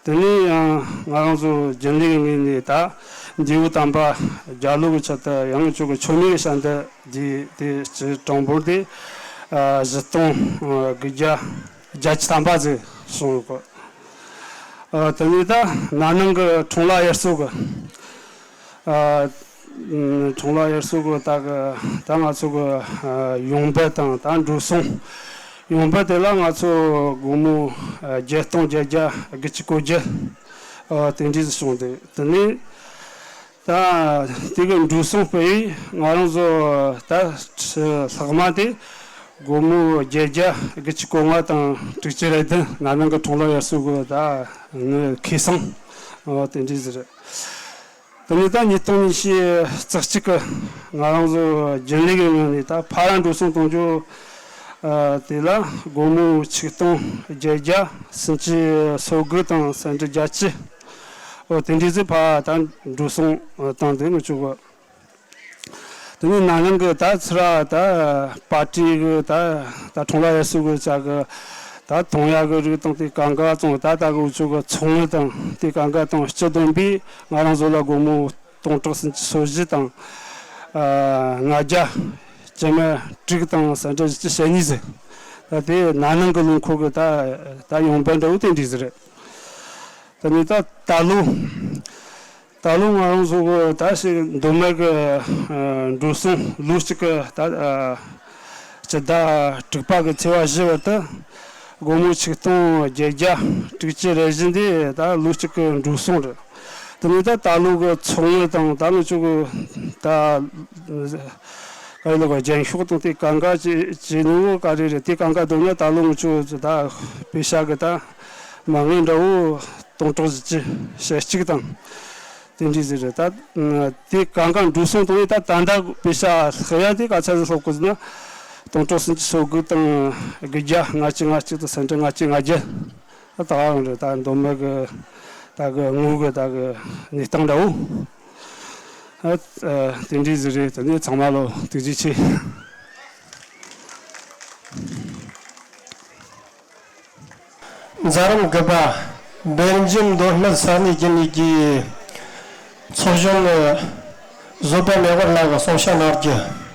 དེ་ནས་ཡང་ང་རང་ཚོ་རྒྱུན་ལས་ཀྱི་ངོས་ནས་ད་འདས་པོ་དམ་པ་རྒྱ་ལོ་གི་ཆེད་དུ་ཡང་ཁྱོ་གི་མཆོད་མེ་གི་ཞལ་འདེབས་དེ་དེ་སྤྱི་གྲངས་འབོར་དེ། ཨ། བཞི་སྟོང་དགུ་བརྒྱ་བརྒྱད་ཅུ་ཐམ་པ་ཟིག་བྱུང་ཡོད་གི། ཨ། དེ་ནས་ད་ན་ནིང་གི་འཁྲུངས་ལྷ་དབྱར་གསོལ་གི། ཨ། འཁྲུངས་ལྷ་དབྱར་གསོལ་གི་ད་གི་ད་ང་ཚོ་གི། ཨ། ཡོང་འབབ་དང་ད་འགྲོ་སོང་། ཡོང་འབབ་དེ་ལ་ང་ཚོ་སྒོར་མོ། ཨ། བརྒྱད་སྟོང་བརྒྱད་བརྒྱ་དགུ་བཅུ་གོ་བརྒྱད། ཨ། དེ་འདྲ་ཟིག་བྱུང་འདུག་དེ་ནས། ད་དེ་གི་འགྲོ་སོང་སྤེལ་ཡས་ང་རང་ཚོ་ད་ལྷག་མ་དེ་སྒོར་མོ་བརྒྱད་བརྒྱ་དགུ་བཅུ་གོ་ལྔ་དང་དྲུག་ཅུ་རེ་བདུན། ན་ནིང་གི་འཁྲུངས་ལྷ་དབྱར་གསོལ་གི་ད་ངའི་ཁེ་བཟང་། ཨོ། དེ་འདྲ་ཟིག་རེད། དེ་ནས་ད་ཉིས་སྟོང་ཉི་ཤུ་རྩ་གཅིག་གི་ང་རང་ཚོ་རྒྱུན་ལས་ཀྱི་ངོས་ནས་ད་ཕ་ར་འགྲོ་སོང་གཏོང་རྒྱུ། ཨ། དེ་ལ་སྒོར་མོ་ཆིག་སྟོང་བརྒྱད་བརྒྱ་སུམ་ཅུ་སོ་དགུ་དང་སེན་ཊིམ་བརྒྱད་ཅུ། ཨོ། དེ་འདྲ་ཟིག་ཕར་ད་འགྲོ་སོང་བཏང་འདུག་ངེད་ཅག་གི། དེ་ནས་ན་ནིང་གི་ད་ཚུར་ར་ད་པར་ཊི་གི་ད་ད་འཁྲུངས་ལྷ་དབྱར་གསོལ་གི་ཆེད་གི་ད་འཐུང་ཡ་གི་རིགས་དང་དེ་གང་ག་བཙོང་། ད་ད་གི་འུ་ཆོ་གི་ཚོགས་དངུལ་དང་དེ་གང་ག་དང་སྤྱི་བསྡོམས་པས་ང་རང་ཚོ་ལ་སྒོར་མོ་སྟོང་ཕྲག་སུམ་ཅུ་སོ་བཞི་དང་། ཨ། ལྔ་བརྒྱ་བཅུ་མེད་དྲུག་དང་སེན་ཊིམ་བཞི་བཅུ་ཞེ་གཉིས་ཟིག་ད་དེ་ན་ནིང་གི་ལོ་འཁོར་གི་ད་ད་ཡོང་འབབ་འདྲ་བོ་དེ་འདྲ་ཟིག་རེད། དེ་ནས་ད་ད་ལོ། ད་ལོ་ང་རང་ཚོ་གི་ད་ཞིག་མདོ་སྨད་གི། ཨ། འགྲོ་སོང་ལོ་གཅིག་གི་ད། ཨ། སྤྱི་ཟླ་དྲུག་པ་གི་ཚེས་པ་བཞི་བར་དུ་སྒོར་མོ་ཆིག་སྟོང་བརྒྱད་བརྒྱ་དྲུག་ཅུ་རེ་བཞི་འདི་ད་ལོ་གཅིག་གི་འགྲོ་སོང་རེད། དེ་ནས་ད་ད་ལོ་གི་ཚོགས་དངུལ་དང་ད་ལོ་ཆོ་གི་ད་ག་རེ་ལབ་དགོས། རྒྱན་ཤོག་དང་དེ་གང་ག་ཅི་ཅི་ནུ་ག་རེ་རེད། དེ་གང་ག་བསྡོམས་ན་ད་ལོ་ང་ཆོ་ད་པེ་ཤ་གི་ད་མ་དངུལ་འདྲ་བོ་སྟོང་ཕྲག་བཞི་བཅུ་ཞེ་གཅིག་དང་དེ་འདྲ་ཟིག་རེད། ད་དེ་གང་ག་འགྲོ་སོང་བཏང་ཡས་ད་ད་ལྟ་པེ་ཤ་ལྷག་ཡ་དེ་ག་ཚད་ཟིག་ལྷག་གི་ཟེར་ན། སྟོང་ཕྲག་སུམ་ཅུ་སོ་དགུ་དང་དགུ་བརྒྱ་ལྔ་བཅུ་ང་གཅིག་དང་སེན་ཊིམ་ལྔ་བཅུ་ང་བརྒྱད། ད་ད་ག་རང་རེད། ད་མདོ་སྨད་གི་ད་གི་དངུལ་གི་ད་གི་གནས་སྟངས་འདྲ་བོ། ཨ། ཨ། དེ་འདྲ་ཟིག་རེད། དེ་ནས་ཚང་མ་ལོ་ཐུགས་རྗེ་ཆེ། མཛད་རིམ་དགུ་པ། སྦེལ་ཇམ་མདོ་སྨད་ས་གནས་རྒྱུན་ལས་ཀྱི་ཚོགས་གཞོན་ནི་བཟོད་པ་མེ་འབར་ལགས་ཀྱིས་གསུང་བཤད་གནང་རྒྱུ།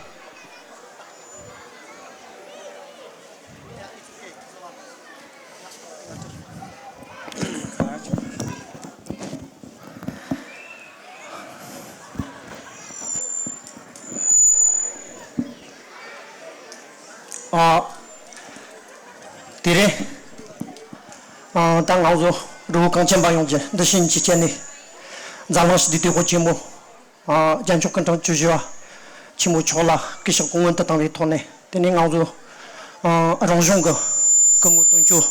ཨ། དེ་རིང་། ཨ། ད་ང་ཚོ་རི་བོ་གངས་ཅན་པ་ཡོངས་ཀྱི་འདི་བཞིན་གྱི་སྤྱན་ནས་འཛམ་གླིང་ཞི་བདེའི་དེད་དཔོན་ཆེན་མོ། ཨ། རྒྱལ་མཆོག་སྐུ་ཕྲེང་བཅུ་བཞི་པ་ཆེན་མོ་མཆོག་ལ་གུས་ཕྱག་སྐུ་སྔོན་དུ་བཏང་བའི་ཐོག་ནས། དེ་ནས་ང་ཚོ། ཨ། རང་གཞུང་གི་སྐུ་ངོ་དོན་གཅོད།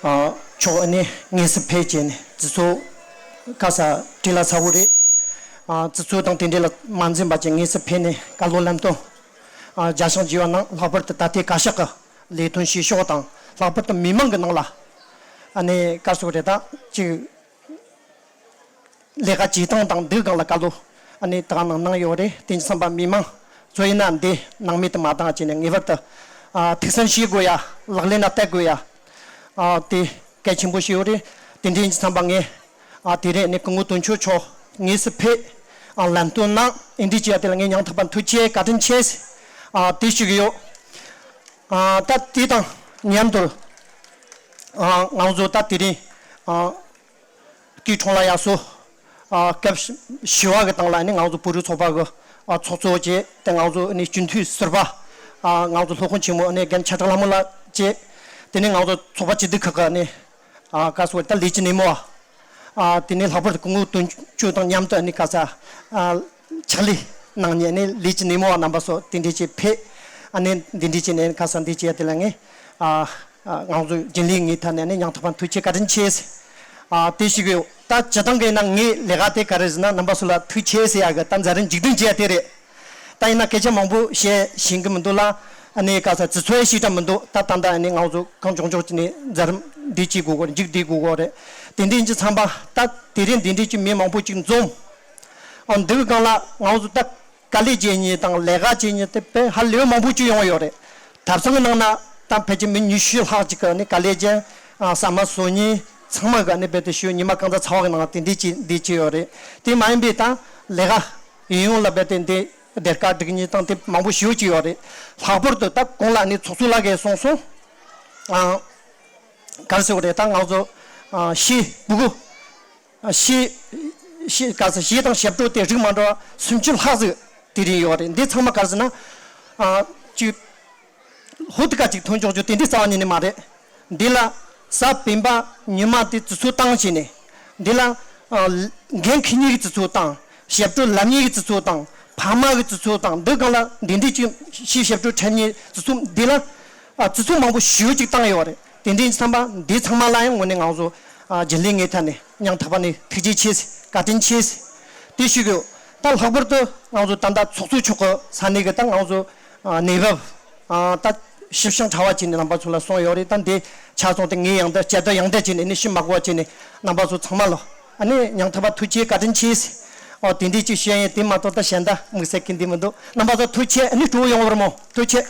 ཨ། མཆོག་ནས་དངོས་སུ་ཕེབས་བྱས་ནས་དུས་ཚོད་ག་ས་བྲེལ་ལ་ཚ་བོ་རེད། ཨ། དུས་ཚོད་དང་དེ་འབྲེལ་ལ་མ་འཛེམས་པ་བྱས་དངོས་སུ་ཕེབས་ནས་བཀའ་སློབ་ལམ་སྟོན། ཨ། རྒྱས་ཤིང་རྒྱས་པ་གནང་། ལྷག་པར་དུ་ད་ལྟའི་བཀའ་ཤག་གི་ལས་དོན་བྱེད་ཕྱོགས་དང་། ལྷག་པར་དུ་མི་མང་གི་ནང་ལ། ཨ་ནི་ག་རེ་ཟེར་དགོས་རེད། ད་ཅིག་ལས་ཀ་བྱེད་སྟངས་དང་འདི་སྒང་ལ་བཀའ་སློབ་ཨ་ནི་དེ་ག་གནང་གནང་ཡོད་རེད། དེ་ཡིན་དུས་ཙམ་པ་མི་མང་ཚོ་ཡིན་ན་འདི་སྣང་མེད་དུ་མ་བཏང་བྱས་ནས་ངེས་པར་དུ། ཨ། ཐུགས་སེམས་བྱེད་དགོས་ཡ། ལག་ལེན་ལ་བསྟར་དགོས་ཡ། ཨ། དེ་གལ་ཆེན་པོ་ཞིག་ཡོད་རེད། དེ་འདྲ་ཡིན་དུས་ཙམ་པ་ངས། ཨ། དེ་རིང་ནས་སྐུ་ངོ་དོན་གཅོད་མཆོག་དངོས་སུ་ཕེབས། ཨ། ལམ་སྟོན་གནང་། འདི་འདྲ་བྱས་ཡ་དེ་ལ་ངས་སྙིང་ཐག་པ་ཐུགས་རྗེ་བཀའ་དྲིན་ཆེ། ཨ། དེ་ཞུ་གི་ཡོད། ཨ། ད་དེ་དང་མཉམ་དུ། ཨ། ང་ཚོ་ད་དེ་རིང་། ཨ། སྐུའི་འཁྲུངས་ལྷ་དབྱར་གསོལ། ཨ། སྐབས་བཞི་བ་གི་སྟེང་ལ་ནི་ང་ཚོ་བོད་རིགས་ཚོགས་པ་གི། ཨ། ཚོགས་གཙོ་བཅས། དེ་ང་ཚོ་ནི་སྤྱི་འཐུས་ཟུར་པ། ཨ། ང་ཚོ་སློབ་དཔོན་ཆེན་མོ་ནི་རྒན་ཆེ་བྲག་ལྷ་མོ་ལགས་བཅས། དེ་ནི་ང་ཚོ་ཚོགས་པ་སྤྱི་འཐུས་ཁག་གི་ནི། ཨ་ག་སོ་ད་ལས་བྱེད་སྣེ་མོ་བ། ཨ་དེ་ནས་ལྷག་པར་དུ་སྐུ་ངོ་དོན་གཅོད་དང་མཉམ་དུ་ཨ་ནི་ག་ས་ཨ་ཕྱག་ལས་གནང་མཁན་ཨ་ནི་ལས་བྱེད་སྣེ་མོ་བ་རྣམ་པ་ཚོ་དེ་འདྲས་ཅིག་ཕེབས། ཨ་ནི་འདི་འདྲས་ཅིག་ནས་ག་ས་འདི་བྱས་དེ་ལ་ངས་ཨ་ཨ་ང་ཚོ་རྒྱུན་ལས་ངའི་ཐད་ནས་ཨ་ནི་སྙིང་ཐག་པ་ཐུགས་རྗེ་བཀའ་དྲིན་ཆེ་ཟེར། ཨ་དེ་ཞིག་ཡོད། ད་སྤྱིར་བཏང་གི་ན་ངའི་ལས་ཀ་དེ་ག་རེ་ཟེར་ན་རྣམ་པ་ཚོ་ལ་ཐུགས་རྗེ་ཆེ་ཟེར་ཡ་གི་ད་མཛད་རིམ་མཇུག་སྡོམ་བྱས་ཡ་དེ་རེད། ད་ཡིན་ན་སྐད་ཆ་མང་པོ་བཤད་ཤེས་གི་མི་འདུག་ལ། ཨ་ནི་ག་ས་དུས་ཚོད་ཞིག་ཀྱང་མི་འདུག་ད་ད་ལྟ་ཨ་ནི་ང་ཚོ་གང་མགྱོགས་མགྱོགས་ཀྱི་ནས་མཛད་རིམ་འདི་བྱེད་དགོས་གོ་མཇུག་བསྡུ་དགོས་གོ་རེད། དེ་འདྲའི་ཅིག་ཚང་པ་ད་དེ་རིང་འདི་འདྲའི་ཅིག་མི་མང་པོ་ཅིག་འཛོམས། ཨ་འདི་གི་སྒང་ལ་ང་ཚོ་ད་དཀའ་ལས་བྱེད་མཁན་དང་ལས་ཀ་བྱེད་མཁན་དེ་དཔེ་ཧ་ལས་མང་པོ་ཅིག་ཡོང་ཡོད་རེད། ཐབ་ཚང་གི་ནང་ན་ད་ཕལ་ཆེར་མི་ཉི་ཤུ་ལྷག་ཅིག་གི་ནི་དཀའ་ལས་བྱས། ཨ་ཟ་མ་བཟོ་མཁན་ཚང་མ་གི་ནི་རྦད་དེ་ཞུ་ཉི་མ་གང་ཙམ་ཚ་བ་གི་ནང་དེ་འདྲའི་ཅིག་འདི་བྱས་ཡོད་རེད། དེ་མ་ཡིན་པའི་ད་ལས་ཀ་ཡིན་ཡོང་ལ་རྦད་དེ་འདི་སྡེར་ཁ་སྒྲིག་མཁན་དང་དེ་མང་པོ་ཞེ་པོ་ཅིག་ཡོད་རེད། ལྷག་པར་དུ་ད་གོང་ལ་ནི་ཚོགས་གཙོ་ལགས་ཀྱིས་གསུངས་སོང་། ཨ་ག་རེ་ཟེར་དགོས་རེད། ད་ང་ཚོ་ཨ་གཞས་ཕྲུ་གུ་ཨ་གཞས་གཞས་ག་ས་གཞས་དང་ཞབས་བྲོ་དེ་རིགས་མ་འདྲ་བ་སུམ་ཅུ་ལྷག་ཟིག་དེ་རིང་ཡོད་རེད། འདི་ཚང་མ་ག་རེ་ཟེར་ན་ཨ་ཅིག་ཧུར་ཐག་ཅིག་ཐོན་ཆོག་རྒྱུ་དེ་འདྲའི་རྩ་བ་ཉིད་ནས་མ་རེད། འདི་ལ་གཟའ་སྤེན་པ་ཉི་མ་དེ་དུས་ཚོད་བཏང་བྱས་ནས། འདི་ལ་ཨ་འགན་འཁྱེར་མཁན་གྱི་དུས་ཚོད་བཏང་། ཞབས་བྲོ་ལབ་མཁན་གྱི་དུས་ཚོད་བཏང་། ཕ་མ་གི་དུས་ཚོད་བཏང་། འདི་སྒང་ལ་འདི་འདྲའི་ཅིག་གཞས་ཞབས་བྲོ་འཁྲབ་མཁན་དུས་ཚོད་འདི་ལ་ཨ་དུས་ཚོད་མང་པོ་ཞེ་པོ་ཅིག་བཏང་ཡོད་རེད། དེ་འདྲའི་ཚང་པ་འདི་ཚང་མ་ལ་ཡང་དངོས་གནས་ང་ཚོ་ཨ་རྒྱུན་ལས་ངའི་ཐད་ནས་སྙིང་ཐག་པ་ནས་ཐུགས་རྗེ་ཆེ་ཟེར། བཀའ་དྲིན་ཆེ་ཟེར། དེ་ཞུ་གི་ཡོད། ད་ལྷག་པར་དུ་ང་ཚོ་ད་ལྟ་ཚོགས་གཙོ་མཆོག་གི་ས་གནས་ཀྱི་ད་ང་ཚོ་ཨ་གནས་བབ་ཨ་ད་ཞིབ་ཅིང་ཕྲ་བ་བྱས་ནས་རྣམ་པ་ཚོ་ལ་གསུངས་ཡོད་རེད། ད་འདི་ཆ་ཚང་དེ་ངས་ཡང་བསྐྱར་དཔྱད་བསྡུར་ཡང་བསྐྱར་བྱས་ནས་ནི་ཞིབ་མ་གོ་བ་བྱས་ནས་རྣམ་པ་ཚོ་ཚང་མ་ལ་ཨ་ནི་སྙིང་ཐག་པ་ཐུགས་རྗེ་བཀའ་དྲིན་ཆེ་ཟེར། ཨོ་དེ་འདྲའི་ཅིག་བཤད་ཡས་དེ་མ་གཏོགས་ད་གཞན་དག་དམིགས་བསལ་གི་འདི་མི་འདུག་རྣམ་པ་ཚོ་ཐུགས་རྗེ་ཆེ། ཨ་ནི་སྤྲོ་བོ་ཡོང་བར་སྨོན། ཐུགས་རྗེ་ཆེ།